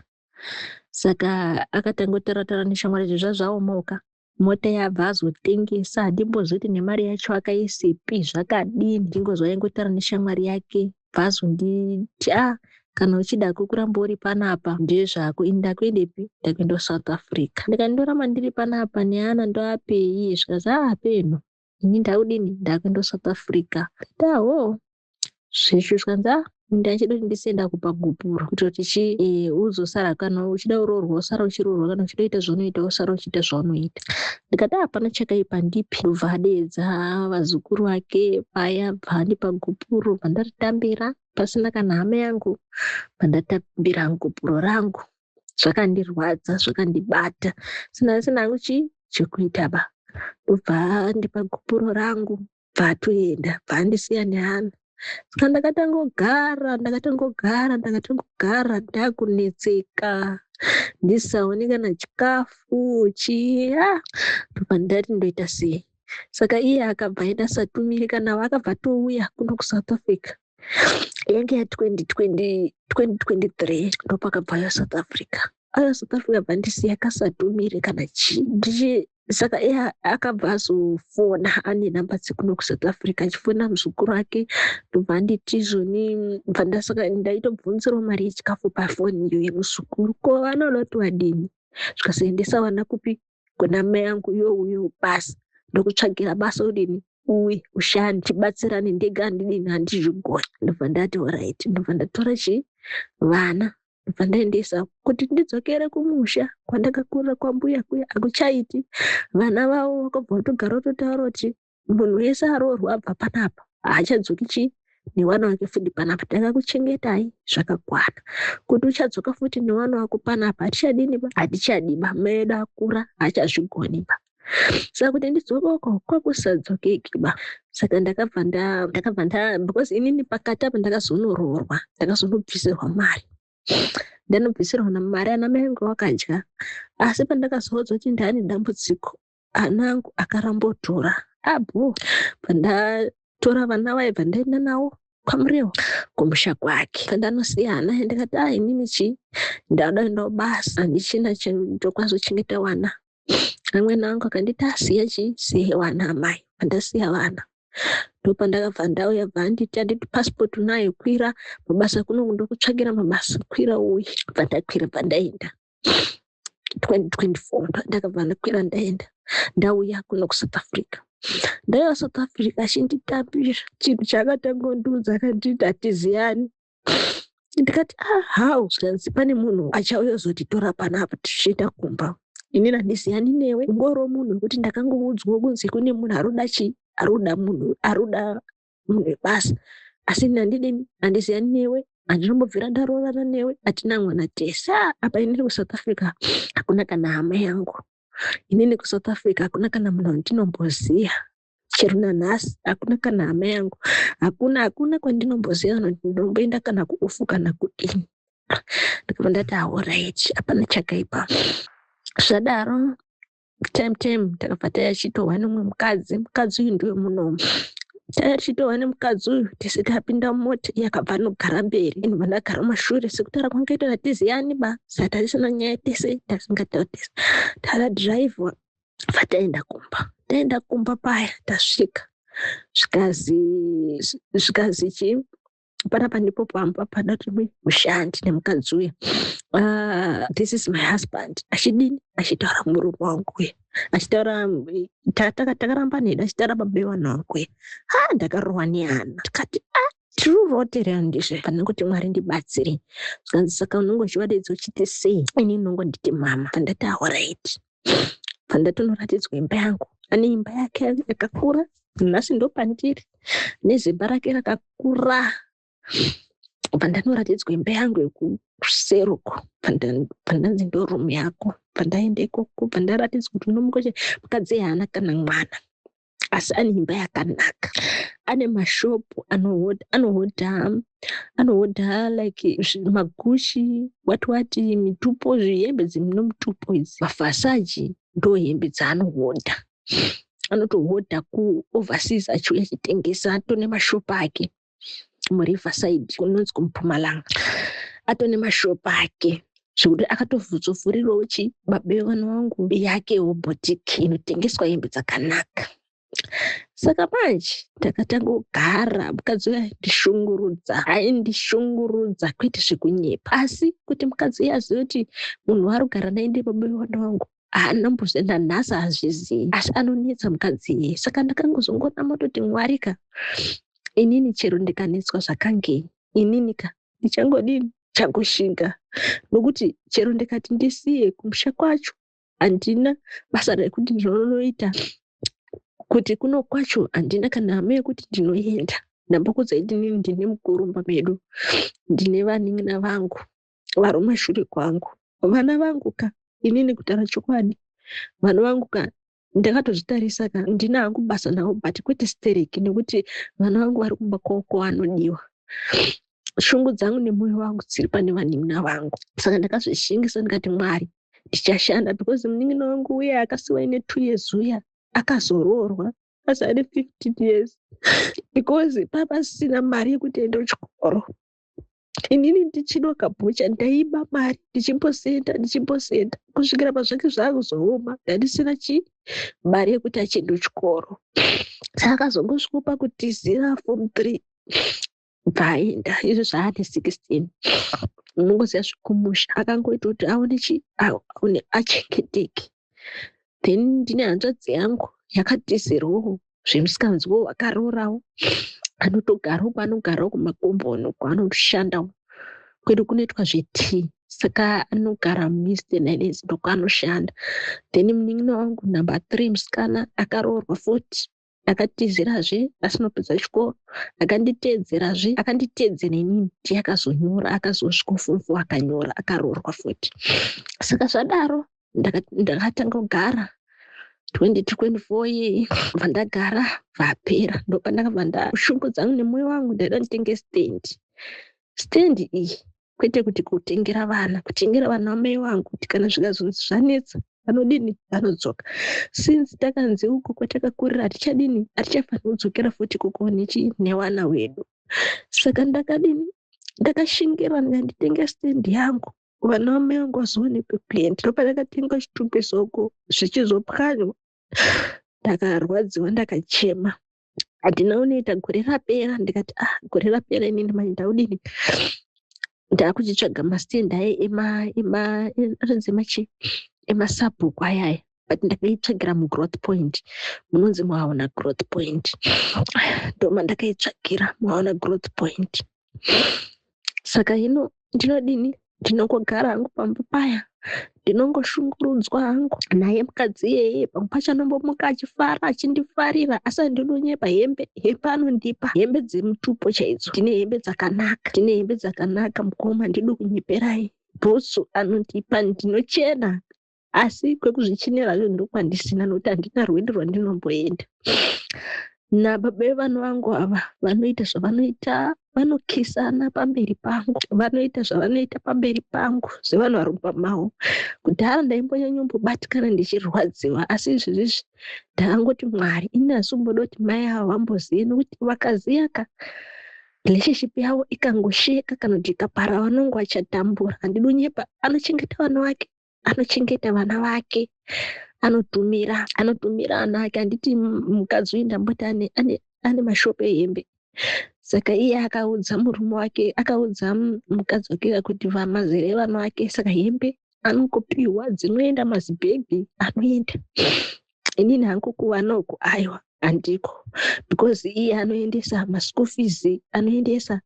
saka akatanga kutaura neshamwari izvo zvazvaomaoka. Mota yabva azotengesa, handimbozoti nemari yacho akaisepi, zvakadini, ndingozwa aingotaura neshamwari yake. Bva azonditi, a kana uchida kuramba uri panapa ndezvako, ini ndakuendepi? Ndakuenda kuSouth Africa. Ndikati ndoramba ndiri panapa neana ndoapei? Zvikanzi, a peno ini ndakudini, ndakuenda kuSouth Africa. Ndaho zveshu zvikanzi, a ndachida kuti ndisienda kupa gupuro kuitira kuti chi uzosara, kana uchida kuroorwa usara uchiroorwa, kana uchida kuita zvaunoita usara uchiita zvaunoita. Ndikati hapana chakaipa, ndipi. Ndobva adeedza vazukuru vake paya, bva andipa gupuro, bva ndaritambira pasina kana hama yangu, bva ndatambira gupuro rangu. Zvakandirwadza, zvakandibata, sina hangu chii chekuita ba. Ndobva andipa gupuro rangu, bva atoenda, bva andisiya neana. Saka ndakatangogara, ndakatangogara, ndakatangogara ndakunetseka, ndisaone kana chikafu chiya. Ndobva ndati ndoita sei? Saka iye akabva aenda satumire, kana akabva atouya kuno kuSouth Africa, yange ya 2020, 2023, ndopakabva auya South Africa. Auya South Africa, bva ndisiya kasatumire kana chii ndichi. Saka iye akabva azofona, ane namba dzekuno kuSouth Africa, achifona muzukuru wake, ndobva anditi izvoni, bva ndasaka ndaitobvunzirawo mari yechikafu pafoni iyo yemuzukuru. Ko vana vanoda kuti vadini? Zvikazoendesa vana kupi? Kuna mai angu. Iwe uyo basa, ndokutsvagira basa, udini, uye ushande, tibatsirane, ndega handidini, handizvigoni. Ndobva ndati alright, ndobva ndatora chii, vana, ndobva ndaendesa. Kuti ndidzokere kumusha kwandakakurira kwambuya kuya hakuchaiti. Vana vavo vakabva vatogara vototaura kuti munhu wese aroorwa abva panapa haachadzoki chii nevana vake futi panapa. Takakuchengetai zvakakwana, kuti uchadzoka futi nevana vako panapa hatichadini ba, hatichadi ba, mai edu akura, haachazvigoni ba. Saka kuti ndidzoke uko kwakusadzokeki ba. Saka ndakabva nda because inini pakati apa ndakazonoroorwa, ndakazonobvisirwa mari, ndanobvisirwa mari, ana mai angu vakadya. Asi pandakazoudzwa kuti ndaane dambudziko, ana angu akarambotora abho, pandatora vana vaibva ndaenda navo kwaMurewa kumusha kwake, pandanosiya ana, ndikati a inini chii, ndada kuendawo basa, handichina chokwanisa kuchengeta vana. Amwene angu akanditi asiya chii, siye vana amai. Pandasiya vana, ndopandakabva ndauya, bva anditi, anditi passport unayo, kwira mabasa kuno, ndokutsvagira mabasa, kwira uye. Bva ndakwira, bva ndaenda 2024, ndakabva ndakwira, ndaenda, ndauya kuno kuSouth Africa. Ndauya South Africa, achinditambira, chinhu chaakatanga kundiudza, akanditi hatiziyani. Ndikati, ah, how? Zvikanzi pane munhu achauya kuzotitora panapa tichienda kumba. Inini handiziyani newe, ungoriwo munhu wekuti ndakangoudzwa kunzi kune munhu aroda chii, aroda munhu, aroda munhu webasa, asi ini handidini, handiziyani newe, handinombobvira ndaroorana newe, hatina mwana tese. Ah, apa inini kuSouth Africa hakuna kana hama yangu, inini kuSouth Africa hakuna kana munhu wandinomboziya, chero nanhasi hakuna kana hama yangu, hakuna, hakuna kwandinomboziva kana ndinomboenda kana kuufu kana kudini. Ndikabva ndati alright, hapana chakaipa. Zvadaro, time time takabva tayachitohwa nemumwe mukadzi. Mukadzi uyu ndiwe munomu, tayachitohwa nemukadzi uyu, tese tapinda mumota, iye akabva anogara mberi, inobva ndagara mumashure. Sekutaura kwangaita, hatiziyani ba, saka tarisana nyaya tese, tasingatauri tese, takadhiraivhwa, bva taenda kumba. Taenda kumba paya, tasvika, zvikazi chii, panapa ndipo pamba pada rimwe mushandi nemukadzi uya. This is my husband, achidini, achitaura murume wangu uya, achitaura takaramba nedu, achitaura baba vevana vangu uya. Ha, ndakarohwa neana, tikati a tiri kuroterera ndizvo pane kuti Mwari ndibatsire. Zvikanzi saka unonge uchivadeedza uchiti sei? Ini unongonditi mama. Pandati alright, pandatonoratidzwa imba yangu, ane imba yake yakakura, nhasi ndo pandiri, nezimba rake rakakura. Bva ndanoratidzwa imba yangu yekuseri uko, bva ndanzi ndo room yako. Bva ndaenda ikoko, bva ndaratidzwa kuti unomuka. Mukadzi haana kana mwana, asi ane imba yakanaka, ane mashopu, anohodha like maGucci, what what, mitupo, zvihembe dzinomutupo idzi, maVersace, ndo hembe dzaanohodha. Anotohodha kuoverseas achiuya achitengesa. Atone mashopu ake muRiverside, kunonzi kuMpumalanga, atone mashopu ake, zvekuti akatovhurirawo chi baba vevana vangu yakewo boutique inotengeswa hembe dzakanaka. Saka manje ndakatanga kugara, mukadzi uya aindishungurudza, aindishungurudza kwete zvekunyepa. Asi kuti mukadzi uya azive kuti munhu waari kugara naye ndibaba vevana vangu, haana mbozvienda, nhasi haazvizivi, asi anonetsa mukadzi iyeye. Saka ndakangozongonama toti, "Mwari ka, inini chero ndikanetswa zvakangei, inini ka ndichangodini? Changoshinga, nokuti chero ndikati ndisiye kumusha kwacho, handina basa rekuti ndinonoita, kuti kuno kwacho handina kana hama yekuti ndinoenda." Ndambokudzai, ndinini ndine mukuru mumba medu, ndine vanin'ina vangu vari mumashure kwangu. Vana vangu ka, inini kutaura chokwadi, vana vangu ka, ndakatozvitarisa ka, ndina hangu basa navo, but kwete stereki, nekuti vana vangu vari kumba kwavo kwavanodiwa. Shungu dzangu nemwoyo wangu dziri pane vanin'ina vangu. Saka ndakazvishingisa, ndikati, "Mwari, ndichashanda," because munin'ina wangu uya akasiwa ine 2 years uya akazoroorwa asi ane 15 years, because papasina mari yekuti aende kuchikoro. Inini ndichino kabhucha, ndaiba mari, ndichimbosenda, ndichimbosenda, kusvikira pazvake zvaakuzooma, ndandisina chi mari yekuti achiende kuchikoro. Saka akazongosvika pakutizira form 3, bvaenda. Izvo zvaane 16, unongoziva zvekumusha, akangoita kuti aone chi aone achengeteke. Then ndine hanzvadzi yangu yakatizirawo zvemusikanzwa, akaroorawo, anotogarawo kwaanogarawo kumakomboni uko, anoshandawo. Kwedu kunoitwa zvetii, saka anogara muEastern Highlands, ndokwaanoshanda. Then munin'ina wangu number 3, musikana akaroorwa futi, akatizirazve asina kupedza chikoro, akanditeedzerazve, akanditeedzera inini ndiye akazonyora, akazosvika form 4, akanyora, akaroorwa futi. Saka zvadaro ndakatanga kugara 2024 iyi, bva ndagara, bvapera. Ndopandakabva ndashungu dzangu nemwoyo wangu, ndaida nditenge stand. Stand iyi kwete kuti kutengera vana, kutengera vana vamai vangu, kuti kana zvikazonzi zvanetsa, vanodini? Vanodzoka. Since takanzi uko kwatakakurira hatichadini, hatichafaniri kudzokera futi ikoko nechi nevana wedu. Saka ndakadini? Ndakashingira, ndikanditenga stand yangu, vana vamai vangu vazoone pekuenda. Ndopandakatenga chitupiso uko, zvichizopwanywa, ndakarwadziwa, ndakachema. Handina kunoita gore rapera, ndikati, "Ah, gore rapera, inini manje ndaudini? Ndakuchitsvaga mastand aya anonzi emachi emasabhuku ayaya." But ndakaitsvagira muGrowth Point, munonzi muHauna Growth Point, ndoma ndakaitsvagira muHauna Growth Point. Saka hino ndinodini? Ndinongogara hangu pamba paya, ndinongoshungurudzwa hangu naye mukadzi iyeye. Pamwe pacho anombomuka achifara, achindifarira, asi handinonyepa, hembe anondipa, hembe dzemutupo chaidzo. Ndine hembe dzakanaka, ndine hembe dzakanaka, mukoma, handidi kunyeperai. Bhutsu anondipa, ndinochena, asi kwekuzvichenerazvo ndokwandisina, nokuti handina rwendo rwandinomboenda. Nababa vevana vangu ava vanoita zvavanoita, vanokisana pamberi pangu, vanoita zvavanoita pamberi pangu sevanhu vari mumba mavo. Kudhara ndaimbonyanyombobatikana, ndichirwadziwa, asi izvezvizvi ndakangoti, "Mwari, ini handisi kumboda kuti mai ava vambozive," nokuti vakaziva ka, relationship yavo ikangosheka kana kuti ikapara, vanonge vachatambura. Handidi kunyepa, anochengeta vana vake, anochengeta vana vake, anotumira ana ake. Handiti mukadzi uyu ndamboti ane mashopu ehembe? Saka iye akaudza murume wake, akaudza mukadzi wake kuti vamazere evana vake, saka hembe anongopiwa, dzinoenda, mazibhegi anoenda. Inini hangu kuvana uku, aiwa, handiko, because iye anoendesa maschool fees, anoendesa.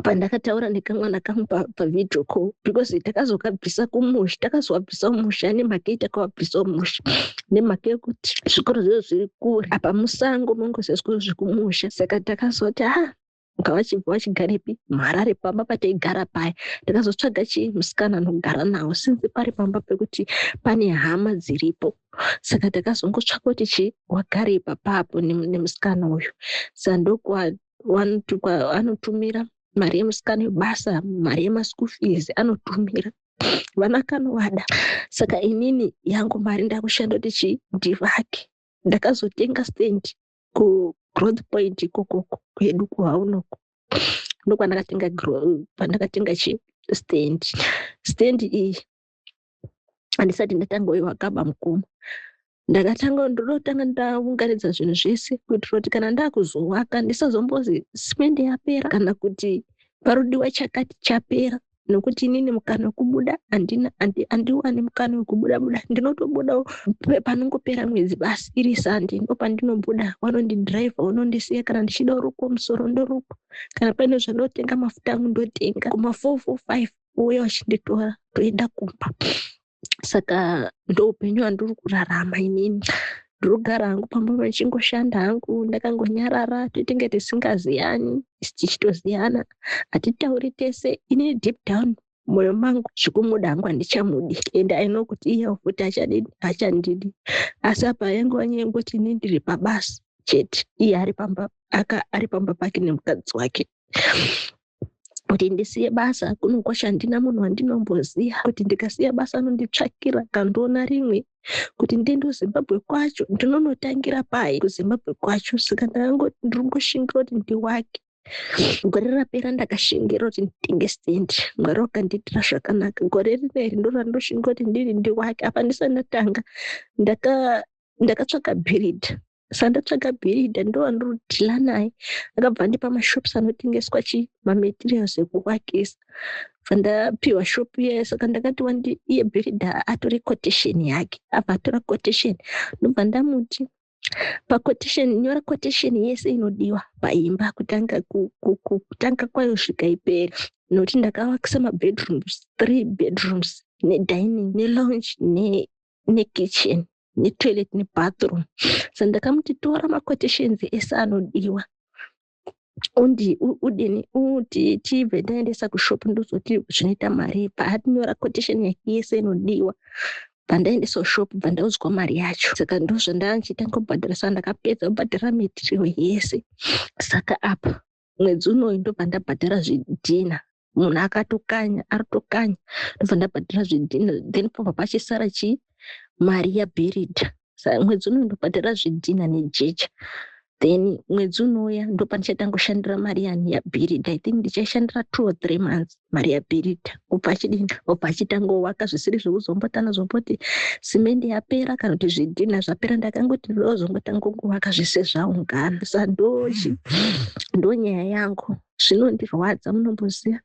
Pandakataura nekamwana kangu pavideo call, because takazokabvisa kumusha, takazovabvisa kumusha nemhaka yei? Takavabvisa kumusha nemhaka yekuti zvikoro zviro zviri kure, apa musango, mongoziva zvikoro zvekumusha. Saka takazoti, ah. Ngavachibva vachigarepi muHarare pamba pataigara paya. Ndakazotsvaga chii musikana anogara nawo since pari pamba pekuti pane hama dziripo. Saka takazongotsvaka kuti chii wagare ipapapo nemusikana uyu. Saka ndokwaanotumira mari yemusikana yebasa, mari yemaschool fees anotumira. Vana kanovada. Saka inini yangu mari ndakushanda kuti chii ndivake. Ndakazotenga stand kugrowth point ikokoko kwedu kuhaunoko. Ndokwandakatenga pandakatenga chi stand. Stand iyi handisati ndatanga uyo wakaba mukoma. Ndakatanga ndinotanga ndaunganidza zvinhu zvese kuitira kuti kana ndakuzowaka ndisazombozi simende yapera kana kuti parudiwa chakati chapera nokuti inini mukana wekubuda handina handiwani mukana wekubuda buda ndinotobudawo panongopera mwedzi basi iri Sunday ndopandinobuda vanondidhiraivha vanondisiya kana ndichida kurukwa musoro ndorukwa kana paine zvandotenga mafuta angu ndotenga kuma 4 4 5 vouya vachinditora toenda kumba. Saka ndoupenyu hwandiri kurarama inini. Ndinogara hangu pamba pachingoshanda hangu ndakangonyarara toitenge tisingaziyani tichitoziyana hatitauri tese. Inini deep down mwoyo mangu zvekumuda hangu handichamudi and I know kuti iye futi achadini achandidi. Asi apa yangova nyaya yekungoti inini ndiri pabasa chete iye ari pamba aka ari pamba pake nemukadzi wake. Kuti ndisiye basa kuno kwacho handina munhu wandinomboziva kuti ndikasiya basa anonditsvakira kandiona rimwe kuti ndiende kuZimbabwe kwacho ndinonotangira pai kuZimbabwe kwacho. Saka ndakangoti ndiri kungoshingira kuti ndiwake. Gore rapera ndakashingira kuti nditenge stand. Mwari wakandiitira zvakanaka. Gore rineri ndo randoshingira kuti ndiri ndiwake. Apa ndisati ndatanga ndakatsvaka bhiridha. Saka ndatsvaga bhiridha ndowandinodhila naye. Akabva andipa mashops anotengeswa chi mamaterials ekuvakisa. Bva ndapiwa shop iyayo saka ndakati wandi iye bhiridha atore quotation yake. Abva atora quotation ndobva ndamuti paquotation nyora quotation yese inodiwa paimba kutanga kutanga kwayo kusvika ipere. Nokuti ndakavakisa mabedrooms 3 bedrooms nedining nelounge nekitchen netoilet nebathroom. Saka ndakamuti tora maquotations ese anodiwa undi udini uti tibve ndaendesa kushop ndozoti zvinoita mari. Paanyora quotation yake yese inodiwa bva ndaendesa kushop bva ndaudzwa mari yacho. Saka ndozvandanga kubhadhara. Saka ndakapedza kubhadhara material yese. Saka apa mwedzi unoyu ndobva ndabhadhara zvidhina. Munhu akatokanya aritokanya ndobva ndabhadhara zvidhina then pobva pachisara chii mari yabhiridha. Saka mwedzi unoyu ndobhadhara zvidhina nejecha. Then mwedzi unouya ndopandichatanga kushandira mari yani yabhiridha. I think ndichaishandira 2 or 3 months mari yabhiridha. Obva achidini obva achitangowaka zvisiri zvekuzombotana zomboti simende yapera kana kuti zvidhina zvapera. Ndakangoti ndozongotanga kuvaka zvese zvaungana. Saka ndonyaya yangu. Zvinondirwadza munomboziva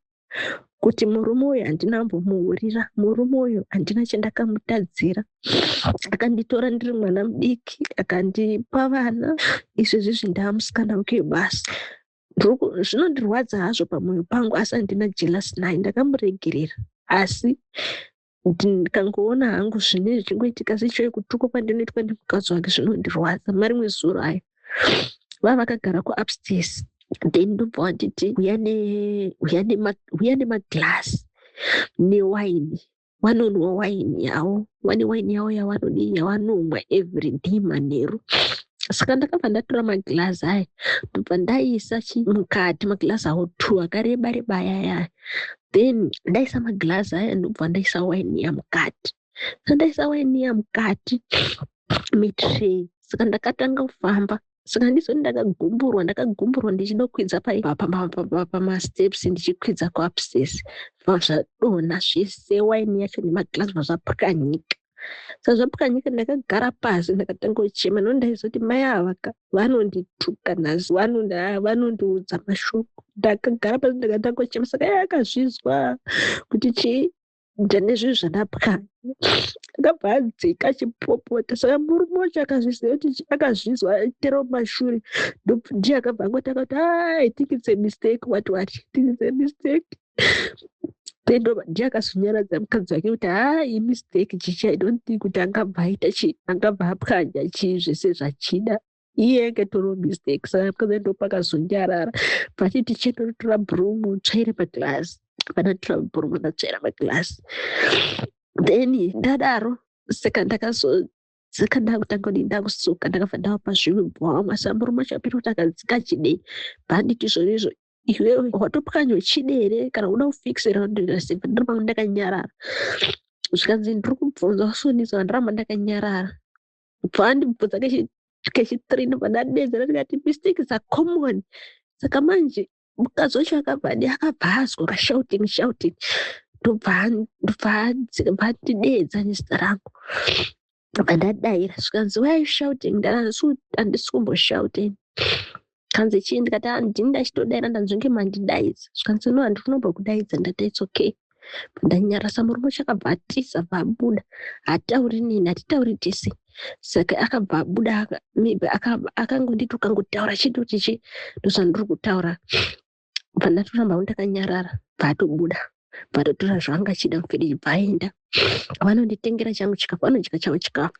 kuti murume uyu handina kumbomuhurira. Murume uyu handina chandakamutadzira. Akanditora ndiri mwana mudiki akandipa vana. Izvezvizvi ndaamusikana wake webasa. Zvinondirwadza hazvo pamwoyo pangu asi handina jealous naye. Ndakamuregerera asi ndikangoona hangu zvinenge zvichingoitika sechoe kutukwa kwandinoitwa nemukadzi wake zvinondirwadza. Marimwe zuro ayo vava vakagara kuupstairs then ndobva vanditi huya nemaglass newaini. Vanonwa waini yavo, vane waini yavo yavanodii yavanomwa everyday manheru. Saka ndakabva ndatora maglass aya ndobva ndaisa mukati maglass avo 2 akareba reba aya aya. Then ndaisa maglass aya ndobva ndaisa waini iya mukati. Saka ndaisa waini iya mukati metray. Saka ndakatanga kufamba. Saka handizoti ndakagumburwa, ndakagumburwa ndichida kukwidza pamasteps ndichikwidza kuupstairs. Bva zvadonha zvese waini yacho nemaglass bva zvapwanyika. Saka zvapwanyika ndakagara pasi ndakatanga kuchema nokuti ndaizoti mai ava ka vanondituka nhasi vanondiudza mashoko. Ndakagara pasi ndakatanga kuchema. Saka iye akazvizwa kuti chii ndane zvinhu zvandapwanya. Akabva adzika achipopota. Saka murume wacho akazviziva kuti akazvizwa achiteera mumashure ndiye akabva angotanga kuti I think it's a mistake what what I think it's a mistake. Then ndiye akazonyaradza mukadzi wake kuti haa imistake chichi I don't think kuti angabva aita chii angabva apwanya chii zvese zvachida. Iye yanga itoriwo mistake. Saka mukadzi ndopakazonyarara pachiti chinotora bhurumu utsvaire paglass. Pandatora bhurumu ndatsvaira paglass, then ndadaro saka ndakazodzika ndakutanga kudii, ndakusuka. Ndakabva ndavapa zvimwe bwamwa. Saka murume wacho apinda kuti akadzika chidei bhanditi izvonizvo, iwewe watopwanya uchide here kana uda kufikisira? Ndirasimba ndiramba ndakanyarara. Zvikanzi ndiri kubvunza wasonisa. Ndiramba ndakanyarara. Bva andibvunza kechithree, ndobva ndadedzera ndikati mistakes are common. Saka manje mukadzi wacho akabva adi akabva azwa kashouting shouting, ndobva andidedza nezita rangu. Ndobva ndadaira. Zvikanzi, "Why are you shouting?" Ndati, "Handisi kumboshouting." Kanzi, "Chii?" Ndikati, "Handini ndachitodaira, ndanzonge mandidaidza." Zvikanzi, "No, handiri kunombokudaidza." Ndati, "It's okay." Ndanyarasa. Murume wacho akabva atiza, bva abuda. Haatauri neni, hatitauri tese. Saka akabva abuda, maybe akangonditi ukangotaura chete kuti chi ndozvandiri kutaura. Bva ndatoramba ndakanyarara. Bva atobuda, bva atotora zvaanga achida mufiriji, bva aenda. Vanonditengera changu chikafu, vanodya chavo chikafu,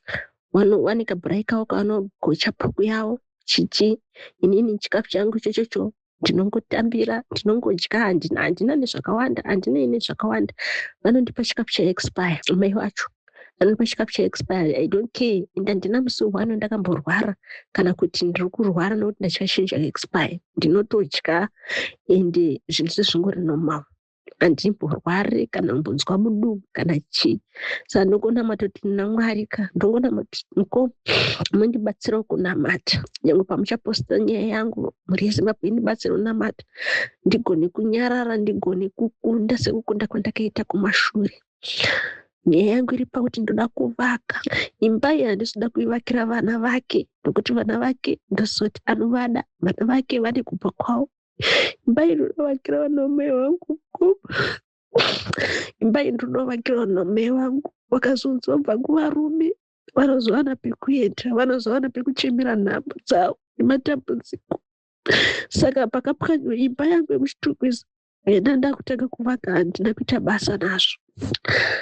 vane kabhurai kavo kavanogocha puku yavo chichi. Inini chikafu changu ichochocho ndinongotambira, ndinongodya. Handina nezvakawanda, handinei nezvakawanda. Vanondipa chikafu chaexpire, mai vacho vanondipa chikafu chaexpire. I don't care, ende handina musi one ndakamborwara kana kuti ndiri kurwara nokuti ndadya chinhu chakaexpire. Ndinotodya ende zvinhu sezvingori normal. Handimborwari kana kumbonzwa mudumbu kana chii. Saka ndongonamata kuti naMwari ka, ndongonamata kuti mukoma mundibatsirawo kunamata. Nyange pamuchaposta nyaya yangu, mhuri yeZimbabwe indibatsire kunamata, ndigone kunyarara, ndigone kukunda sekukunda kwandakaita kumashure. Nyaya yangu iri pakuti ndoda kuvaka imba iyi. Handisi kuda kuivakira vana vake, nokuti vana vake ndozoti anovada, vana vake vane kubva kwavo. Imba iyi ndodovakira vana vamai vangu. Imba iyi ndodovakira vana vamai vangu vakazonzi vabva kuvarume, vanozowana pekuenda, vanozowana pekuchemera nhamo dzavo nematambudziko. Saka pakapwanywa imba yangu yekuChitungwiza enda ndakutanga kuvaka, handina kuita basa nazvo,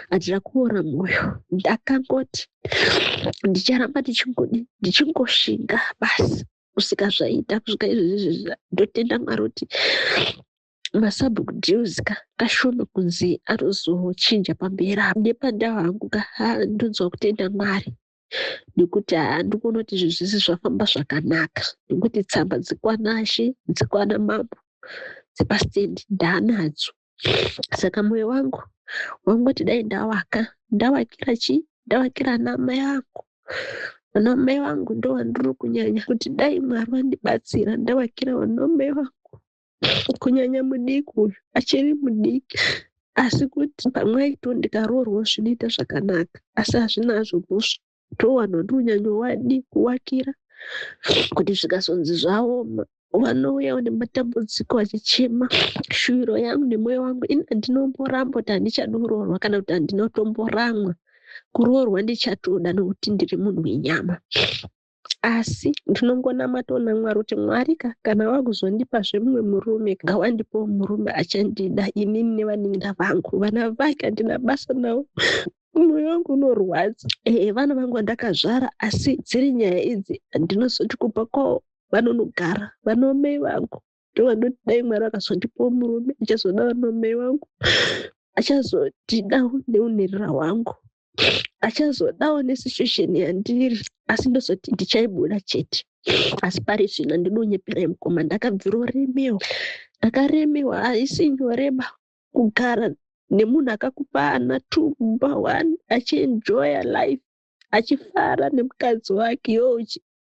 handina kuora mwoyo. Ndakangoti ndicharamba ndichingodi ndichingoshinga basi kusvika zvaita. Kusvika izvezvi ndotenda Mwari kuti masabhuku deals ka kashoma kunzi anozochinja pamberi apo. Nepandau hangu ka, ndonzwa kutenda Mwari nekuti handikuona kuti zvinhu zvese zvafamba zvakanaka, nekuti tsamba dzekwanashe, dzekwana mambo, dzepastendi ndaanadzo. Saka mwoyo wangu wangoti dai ndawaka, ndawakira chii, ndawakira ana mai vangu. Vana mai vangu ndo vandiri kunyanya kuti dai Mwari vandibatsira ndawakira vana mai vangu, kunyanya mudiki uyu. Achiri mudiki, asi kuti pamwe aito ndikaroorwa zvinoita zvakanaka, asi hazvina hazvo mhosva. Ndo vanhu vandiri kunyanya kuwakira, kuti zvikazonzi zvaoma vanouyawo nematambudziko vachichema. Shuviro yangu nemwoyo wangu ini, handinomboramba kuti handichadi kuroorwa kana kuti handinotomboramwa kuroorwa. Ndichatoda nokuti ndiri munhu wenyama, asi ndinongonamatawo naMwari kuti Mwari ka, kana wakuzondipazve mumwe murume, ngawandipawo murume achandida inini nevanin'ina vangu. Vana vake handina basa navo, mwoyo wangu unorwadza. Ehe, vana vangu vandakazvara, asi dziri nyaya idzi ndinozoti kumba kwavo vanonogara vanomai vangu ndovanoti dai Mwari akazondipawo murume achazoda vanomai vangu, achazotidawo neunherera hwangu, achazodawo nesituation yandiri, asi ndozoti ndichaibuda chete. Asi pari zvino handinonyeperai mukoma, ndakabviroremewa, ndakaremewa. Haisi nyoreba kugara nemunhu akakupa ana two mumba one, achienjoya life, achifara nemukadzi wake, iwe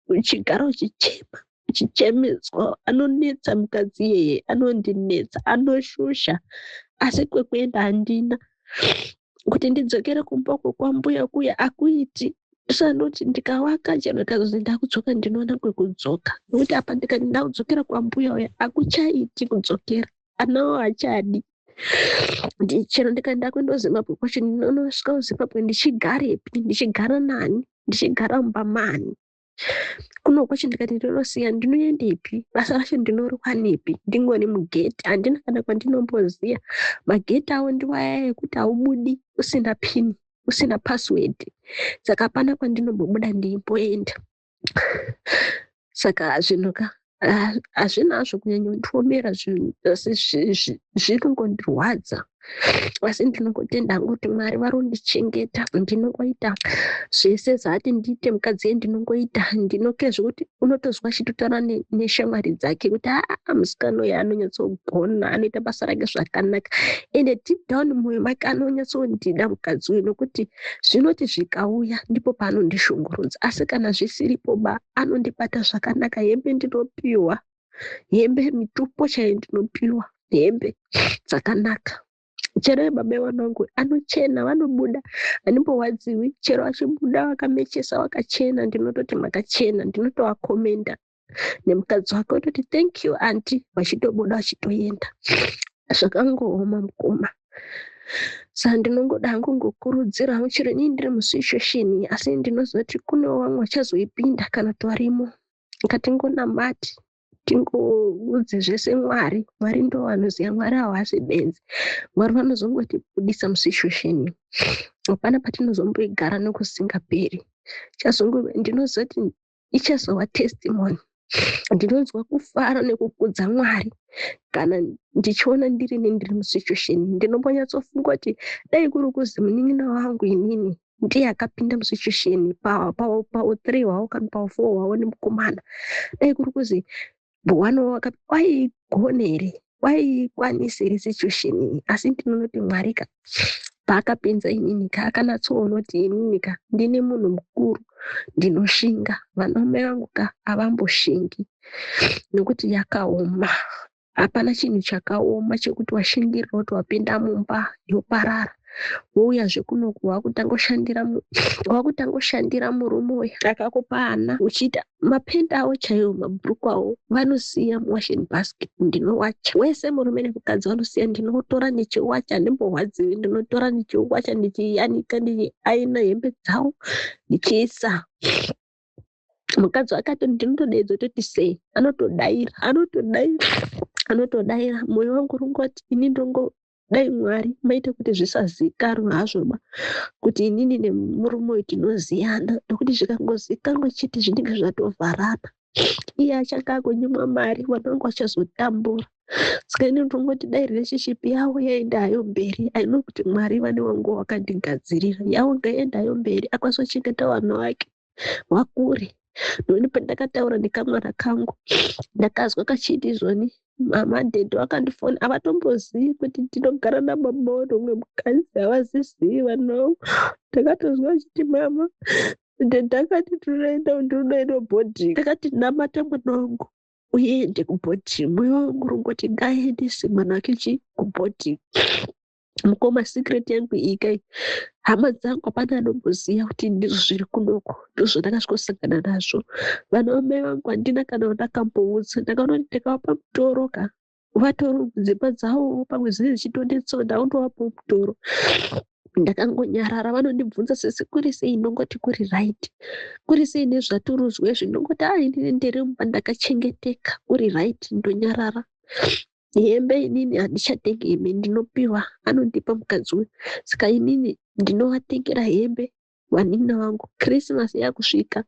uchigara uchichema, uchichemedzwa. Anonetsa mukadzi iyeye, anondinetsa, anoshusha, asi kwekuenda handina. Kuti ndidzokere kumba uko kwambuya kuya akuiti. Sanoti ndikawaka chero ikazonzi ndakudzoka, ndinoona kwekudzoka, nokuti apa ndikati ndakudzokera kwambuya uya akuchaiti kudzokera, anawo hachadi. Chero ndikati ndakuenda kuZimbabwe kwacho, ndinonosvika kuZimbabwe ndichigarepi, ndichigara nani, ndichigara mumba mani? Kuno kwacho ndikati ndinosiya, ndinoendepi? Basa racho ndinoriwanepi ndingori mugeti? Handina kana kwandinomboziya. Mageti avo ndiwaya ekuti haubudi usina pin, usina password, saka hapana kwandinombobuda ndimboenda. Saka zvinhu ka hazvina hazvo kunyanyondiomera zvinhu, asi zvinongondirwadza. Asi ndinongotenda hangu kuti Mwari vari kundichengeta. Ndinongoita zvese zvaati ndiite mukadzi iye ndinongoita. Ndinoke zvekuti unotozwa achitotaura neshamwari dzake kuti aa musikana uyu anonyatsogona, anoita basa rake zvakanaka. Ende deep down mumwoyo make anonyatsondida mukadzi uyu, nokuti zvinoti zvikauya ndipo paanondishungurudza, asi kana zvisiripo ba anondibata zvakanaka. Hembe ndinopiwa, hembe mitupo chaiyo ndinopiwa, hembe dzakanaka. Chero baba vana vangu anochena, vanobuda handimborwadziwi. Chero achibuda vakamechesa vakachena, ndinototi makachena, ndinotovakomenda nemukadzi wake ototi thank you aunty, vachitobuda vachitoenda. Zvakangooma mukoma. Saka ndinongoda hangu kungokurudzira hangu, chero inini ndiri musituation iyi, asi ndinozoti kunewo vamwe vachazoipinda kana kuti varimo. Ngatingonamate, tingoudze zvese Mwari. Mwari ndo vanoziva, Mwari havasi benzi. Mwari vanozongotibudisa musituation iyi. Hapana patinozomboigara nokusingaperi. Ndinoziva kuti ichazova testimony. Ndinonzwa kufara nekukudza Mwari kana ndichiona ndirini ndiri musituation. Ndinombonyatsofunga kuti dai kuri kuzi munin'ina wangu inini ndiye akapinda musituation pau3 hwavo kana pau4 hwavo nemukomana, dai kuri kuzi one waigona here, waikwanisa here situation iyi? Asi ndinonoti Mwari ka paakapinza inini ka akanatsoona kuti inini ka ndine munhu mukuru, ndinoshinga. Vana mai vangu ka havamboshingi nokuti yakaoma. Hapana chinhu chakaoma chekuti washingirira kuti wapinda mumba yoparara, wouyazve kunoku wakutangoshandira murume uya akakupa ana, uchiita mapenda avo chaiwo, mabhuruku avo vanosiya muwashing basket, ndinowacha wese. Murume nemukadzi vanosiya, ndinotora ndichiwacha, handimborwadziwi. Ndinotora ndichiwacha, ndichiyanika, ndichiaina hembe dzavo, ndichiisa. Mukadzi akati ndinotodeedza toti sei, anotodaira, anotodaira, anotodaira. Mwoyo wangu ringoti ini ndongo dai Mwari maita kuti zvisazikanwa hazvo ba kuti inini nemurume uyu tinoziyana, nokuti zvikangozikanwa chete zvinenge zvatovharana. Iye achange akunyimwa mari, vana vangu vachazotambura. Saka ini ndinongoti dai relationship yavo yaenda hayo mberi. I know kuti Mwari vane wangu wakandigadzirira, yavo ngaienda hayo mberi, akwanise kuchengeta vana vake vakure. Noni pandakataura nekamwana kangu, ndakazwa kachiti izvoni, mama, daddy vakandifona, havatombozivi kuti ndinogara nababa neumwe mukadzi, havazizivi vana vangu. Ndakatozwa achiti, mama, daddy akati ndinoenda, ndinoenda bhodhingi. Ndakati namata mwana wangu uende kubhodhingi. Mwoyo wangu ringoti ngaaendese mwana wake chi kubhodhingi. Mukoma, secret yangu iyi kai, hama dzangu hapana anomboziva kuti ndizvo zviri kunoko, ndizvo ndakasvikosangana nazvo. Vana vamai vangu handina kana wandakamboudza. Ndakaona kuti ndikavapa mutoro ka, vatori dzimba dzavo pamwe dzinenge dzichitonetsawo, ndakundovapawo mutoro. Ndakangonyarara. Vanondibvunza sisi kuri sei, ndongoti kuri right. Kuri sei nezvaturuzwa izvi, ndongoti a inini ndiri mumba ndakachengeteka, kuri right, ndonyarara. Hembe inini handichatengi hembe, ndinopiwa, anondipa mukadzi uyu. Saka inini ndinovatengera hembe vanin'ina vangu. Christmas yakusvika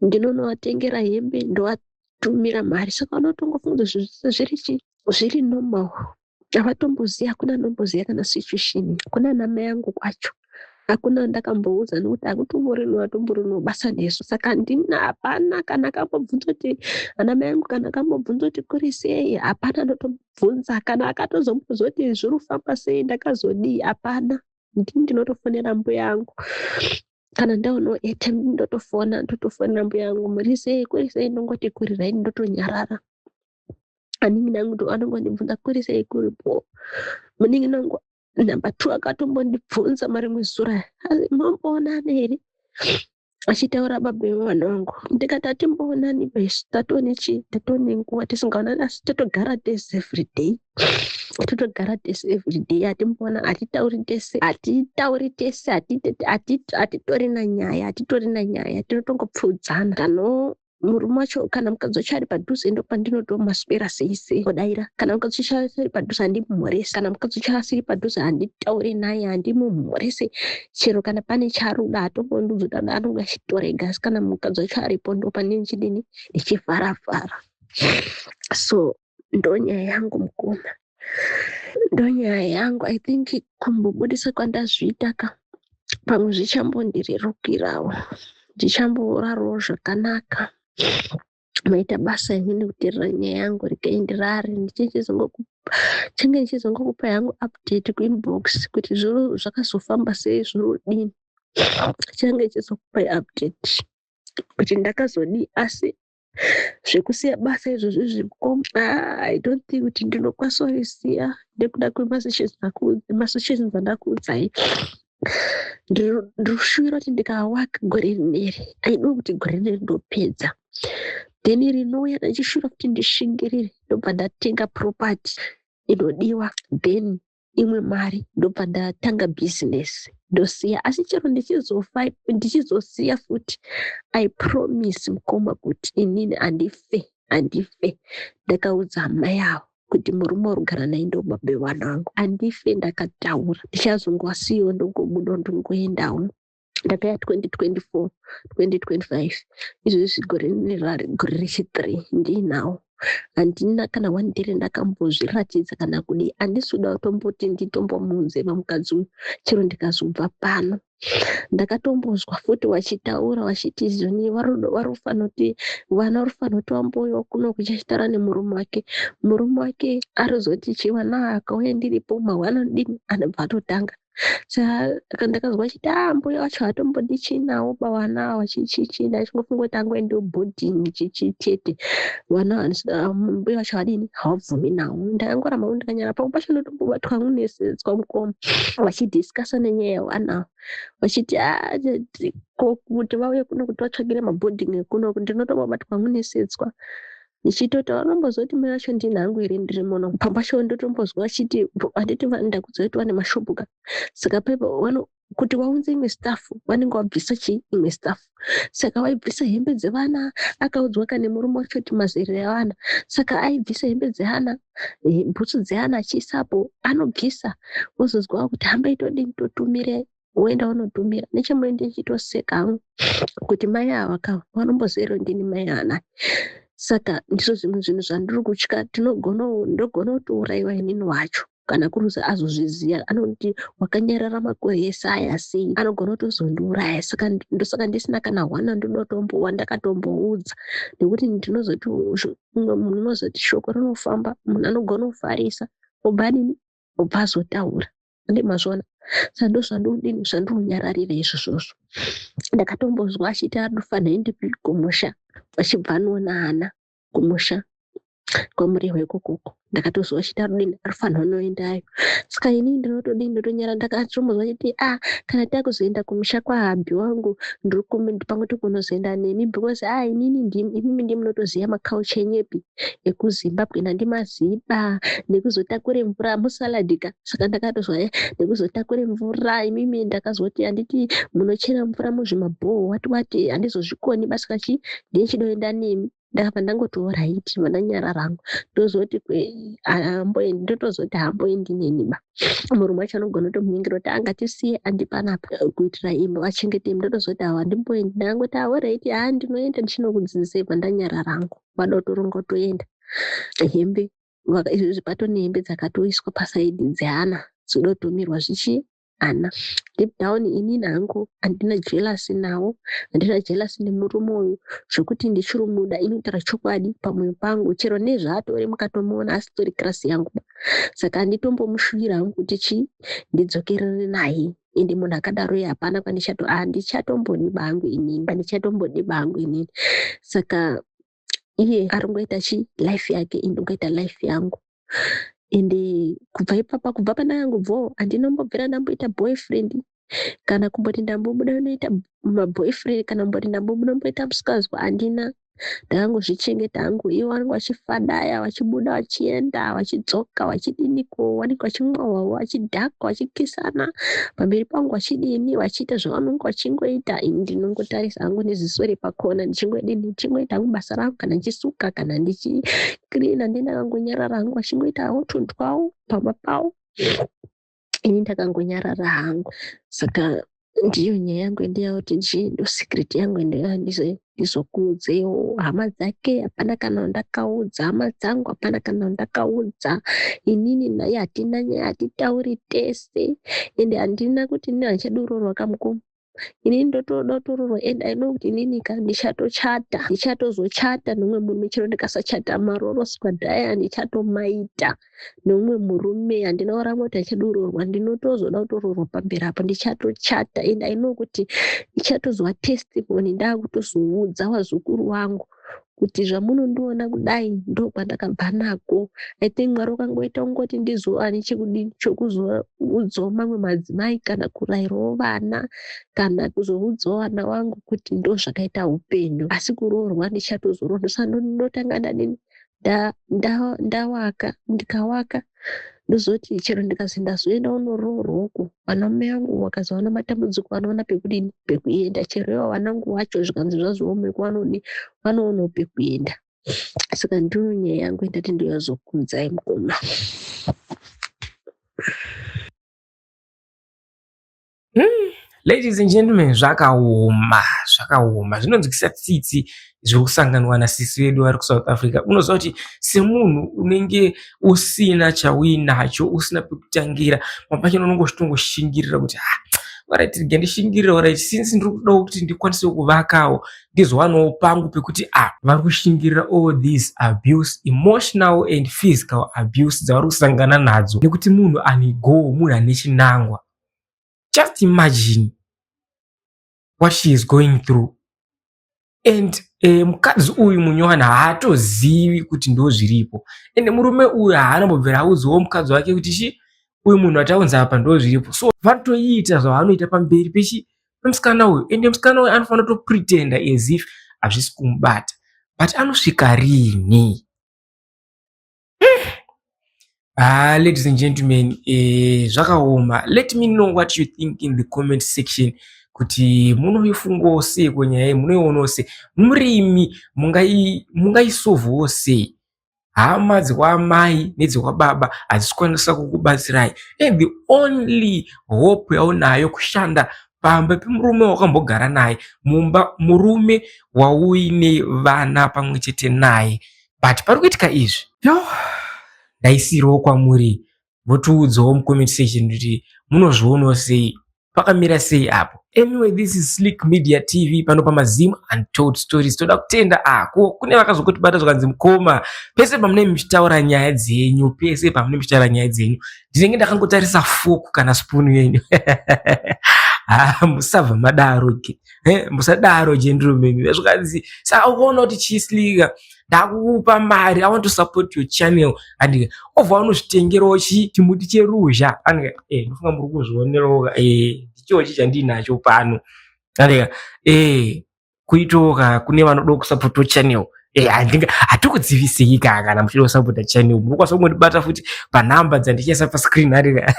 ndinonovatengera hembe, ndovatumira mari. Saka vanotongofunga kuti zvinhu zviri chi zviri normal. Havatombozivi, hakuna anomboziva kana situation. Kuna ana mai angu kwacho hakuna ndakamboudza, nokuti hakutomborino hatomborino basa nesu. Saka handina, hapana kana akambobvunza kuti ana mai angu, kana akambobvunza kuti kuri sei, hapana anotobvunza. Kana akatozombozoti zviri kufamba sei, ndakazodii, hapana. Ndini ndinotofonera mbuya angu kana ndaonawo airtime, ndotofona, ndotofonera mbuya angu, muri sei, kuri sei, ndongoti kuri right, ndotonyarara. Anin'ina angu anongondibvunza kuri sei, kuri po. Munin'ina wangu number 2 akatombondibvunza marimwe zura, mamboonana here, achitaura baba vevana vangu. Ndikati hatimboonani basi, tatone chii, tatone nguva tisingaonani, asi totogara tese everyday, totogara tese everyday. Hatimboona, hatitauri tese, hatitauri tese, hatitorina nyaya, hatitorina nyaya, tinotongopfuudzana kano. Murume wacho kana mukadzi wacho ari padhuze, ndopandinotomaswera sei sei kudaira. Kana mukadzi wacho asiri padhuze, handimumhoresi. Kana mukadzi wacho asiri padhuze, handitaure naye, handimumhorese. Chero kana pane chaaruda, hatombondiudzi kuti anonge achitorega. Asi kana mukadzi wacho aripo, ndopane ndichidini, ndichivhara-vhara. So ndonyaya yangu, mukoma, ndonyaya yangu. I think kumbobudisa kwandazviita ka, pamwe zvichambondirerukirawo, ndichamborarawo zvakanaka. Maita basa imi nekuteerera nyaya yangu. Regai ndirare. Ndichange ndichizongokupa hangu update kuinbox kuti zviro zvakazofamba sei, zvinodini. Change chizokupai update kuti ndakazodii. Asi zvekusiya basa izvozvi zvimukoma, I don't think kuti ndinokwanisa kurisiya nekuda kwemasituations andakuudzai. Ndiri kushuvira kuti ndikawaka gore rineri, I know kuti gore rineri ndopedza, then rinouya ndichishuvira kuti ndishingirire, ndobva ndatenga property inodiwa, then imwe mari ndobva ndatanga bhizinesi, ndosiya. Asi chero ndichizofa, ndichizosiya futi, I promise, mukoma, kuti inini handife ndakaudza amai avo kuti murume uri kugara naye ndo baba vevana vangu. Handife ndakataura. Ndichazongowasiyawo, ndongobuda, ndongoendawo. Ndakaya 2024, 2025, izvezvi gore rineri gore rechi3 ndiinawo. Handina kana one day randakambozviratidza kana kudii. Handisi kuda kutomboti nditombomuudze mukadzi uyu chero ndikazobva pano. Ndakatombozwa futi vachitaura vachiti izoni varofanira kuti vana varofanira kuti vambouyawo kuno kuchachitaura nemurume wake. Murume wake arizoti chi vana akauya ndiripo mahwana anodini, anobva atotanga. Saka ndakazwa achiti a mbuya vacho hatombodi chinawo bavana ava, chichichi. Ndachingofunga kuti angoendewo boarding chichi chete. Vana mbuya vacho vadini, havabvumi nawo. Ndakangoramba ndakanyara. Pamwe pacho ndotombobatwa kunesedzwa, mukoma, vachidhiskasa nenyaya yevana ava, vachiti a kuti vauye kuno kuti vatsvagire maboarding ekuno. Ndinotombobatwa kunesedzwa ndichitoti vanombozoti mai vacho ndini hangu here ndiri muno. Pamwe pacho ndotombozwa vachiti, handiti ndakuziva kuti vane mashopu ka, saka pepa kuti vaunze imwe staff, vanenge vabvisa chii, imwe staff. Saka vaibvisa hembe dzevana. Akaudzwa kane murume wacho kuti mazera evana, saka aibvisa hembe dzeana, bhutsu dzeana achiisapo. Anobvisa, wozozwa kuti hambai todini, totumire, woenda unotumira. Nechemune ndichitoseka hangu kuti mai ava ka vanomboziva ndini mai ana. Saka ndizvo zvimwe zvinhu zvandiri kutya. Tinogona, ndogona kutourayiwa inini wacho kana kuri kuzi azozviziva. Anoti wakanyarara makore ese aya sei, anogona kutozondiuraya. Saka ndosaka ndisina kana hwana ndoda ndakatomboudza, nekuti ndinozoti umwe munhu unozoti shoko rinofamba, munhu anogona kufarisa, obva adini, obva azotaura. Ande mazviona? Saka ndozvandodini, zvandinonyararira izvozvozvo. Ndakatombozwa achiti anofanira ende kumusha, achibva anoona ana kumusha kwamurehwa ikokoko. Ndakatozwa achiti arudini, anofanira kunoendayo. Saka inini ndinotodini, ndotonyara. Ndakatombozwa achiti a kana takuzoenda kumusha kwahubby wangu, pamwe tokunozoenda nemi, because a inini imimi ndi munotoziva maculture enyepi ekuZimbabwe, nandimaziba nekuzotakure mvura musaladhi ka. Saka ndakatozwa nekuzotakure mvura imimi, ndakazoti handiti munochera mvura muzvimabhoho, wati wati, handizozvikoni basa chi ndichidoenda nemi. Ndakabva ndangoti alright, vandanyarara hangu. Ndozoti ndotozoti haamboendi neni ba. Murume wacho anogona kutomunyengera kuti angatisiye andi panapa kuitira imba vachengete imba. Ndotozoti hawa handimboendi. Ndakangoti alright, haa ndinoenda ndichinokudzidzisai. Vandanyarara hangu. Vada kutoronga kutoenda. Hembe izvozvi patone hembe dzakatoiswa pasaidhi dzeana dzoda kutumirwa zvichi ana. Deep down inini hangu handina jealousy nawo, handina jealousy nemurume uyu zvekuti ndichiri muda. Inotaura chokwadi pamwoyo pangu, chero nezvaatori mukatomuona asitori kirasi yangu ba. Saka handitombomushuvira hangu kuti chii, ndidzokerere naye. Ende munhu akadaro iye hapana kwandichato, handichatombodi bangu inini, handichatombodi bangu inini. Saka iye aringoita chi life yake, indongoita life yangu. Ende kubva ipapa, kubva pandakangobvawo, handinombobvira ndamboita boyfriend kana kumboti ndambobuda noita maboyfriend, kana kumboti ndambobuda mboita musikazwa, handina. Ndakangozvichengeta hangu ivo vanenge vachifadaya vachibuda vachienda vachidzoka vachidiniko vanenge vachimwa hwahwa vachidhakwa vachikisana pamberi pangu vachidini vachiita zvavanonge vachingoita ini ndinongotarisa hangu neziso repakona ndichingodini ndichingoita hangu basa rangu kana ndichisuka kana ndichikirina ndiye ndakangonyarara hangu vachingoita havo tunhu twavo pamba pavo ini ndakangonyarara hangu saka ndiyo nyaya yangu yandiya kuti chii ndo secret yangu yandiya ndizokuudzeiwo hama dzake hapana kana wandakaudza hama dzangu hapana kana wandakaudza inini naye hatina nyaya hatitauri tese ende handina kuti ini handichadi kuroorwa kamukoma inini ndotoda kutoroorwa and I know kuti inini ka ndichatochata ndichatozochata nemumwe murume chero ndikasachata marooro squadaya ndichatomaita neumwe murume handina kuramba kuti handichadi kuroorwa ndinotozoda kutoroorwa pamberi apo ndichatochata and I know kuti ichatozova testimony ndakutozoudza vazukuru vangu kuti zvamunondiona kudai ndokwandakabva nako I think Mwari wakangoita kungoti ndizova nechekudini chokuzoudzawo mamwe madzimai kana kurayirawo vana kana kuzoudzawo vana vangu kuti ndozvakaita upenyu asi kuroorwa ndichatozoroorwa ndotanga ndadini ndawaka ndikawaka ndozoti chero ndikazi ndazoenda kunoroorwa uku vana mai vangu vakazowana matambudziko vanoona pekudini pekuenda chero ivo vanangu vacho zvikanzi zvazoomekwa vanodi vanoonawo pekuenda saka ndiyo nyaya yangu yandati ndoyazokuudzai mukoma. Ladies and gentlemen, zvakaoma, zvakaoma. Zvinonzwisa tsitsi zviri kusanganwa nasisi vedu vari kuSouth Africa. Unoziva kuti semunhu unenge usina chauinacho, usina pekutangira, pamwe pachona unenge uchitogoshingirira kuti ah, alright, rega ndishingirire, alright, since ndiri kudawo kuti ndikwanise kuvakawo, ndizowanawo pangu pekuti ah, vari kushingirira all these abuse, emotional and physical abuse dzavari kusangana nadzo nekuti munhu ane goal, munhu ane chinangwa. Just imagine what she is going through. And mukadzi uyu munyowani haatozivi kuti ndo zviripo. Ende murume uyu haanambobvira audzawo mukadzi wake kuti chi uyu munhu ataunza apa ndo zviripo. So vanotoita zvavanoita pamberi pechi pemusikana uyu. Ende musikana uyu anofanira kutopretenda as if hazvisi kumubata. But anosvika rini? Ah, ladies and gentlemen, zvakaoma. Let me know what you think in the comment section kuti munoifungawo sei nyaya iyi, munoionawo sei, murimi mungaisolvawo sei. Hama dzekwaamai nedzekwababa hadzisi kukwanisa kukubatsirai and the only hope yaunayo kushanda pamba pemurume wakambogara naye mumba, murume wauine vana pamwe chete naye, but pari kuitika izvi. Yo, ndaisirawo kwamuri votiudzawo mucomment section kuti munozvionawo sei, pakamira sei apo. Anyway, this is Slick Media TV pano pamaZim Untold Stories. Toda kutenda ako kune vakazongotibata zvakanzi mukoma, pese pamunenge muchitaura nyaya dzenyu, pese pamunenge muchitaura nyaya dzenyu ndinenge ndakangotarisa fork kana spoon yenyu. Ah, musabva madaro ke, musadaro gentlemen. Zvakanzi saka ukaona kuti chislika ndakukupa mari, I want to support your channel, and obva unozvitengerawo chimuti cheruzha. Ndofunga muri kuzvionerawo, ndichochi chandinacho pano. Kuitoka kune vanoda kusapota channel, hatikudzivisei ka. Kana muchida kusapota channel munokwanisa kungondibata futi panhamba dzandichaisa pascreen, handika?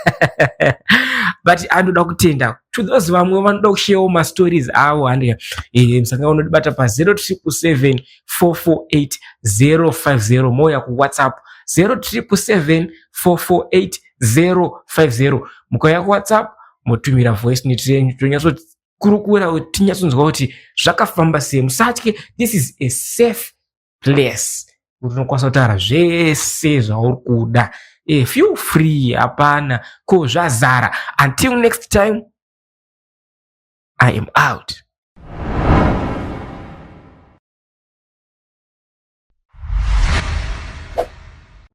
But anoda kutenda to those vamwe vanoda kusharewo mastories avo, handika? Musanga unondibata pa 0777 448 050, mouya kuWhatsApp 0777 448 050. Mukauya kuWhatsApp motumira voice note renyu, tonyatsokurukura kuti tinyatsonzwa kuti zvakafamba sei. Musatye, this is a safe place kuti unokwanisa kutaura zvese zvauri kuda. Feel free, hapana ko zvazara. Until next time, I am out.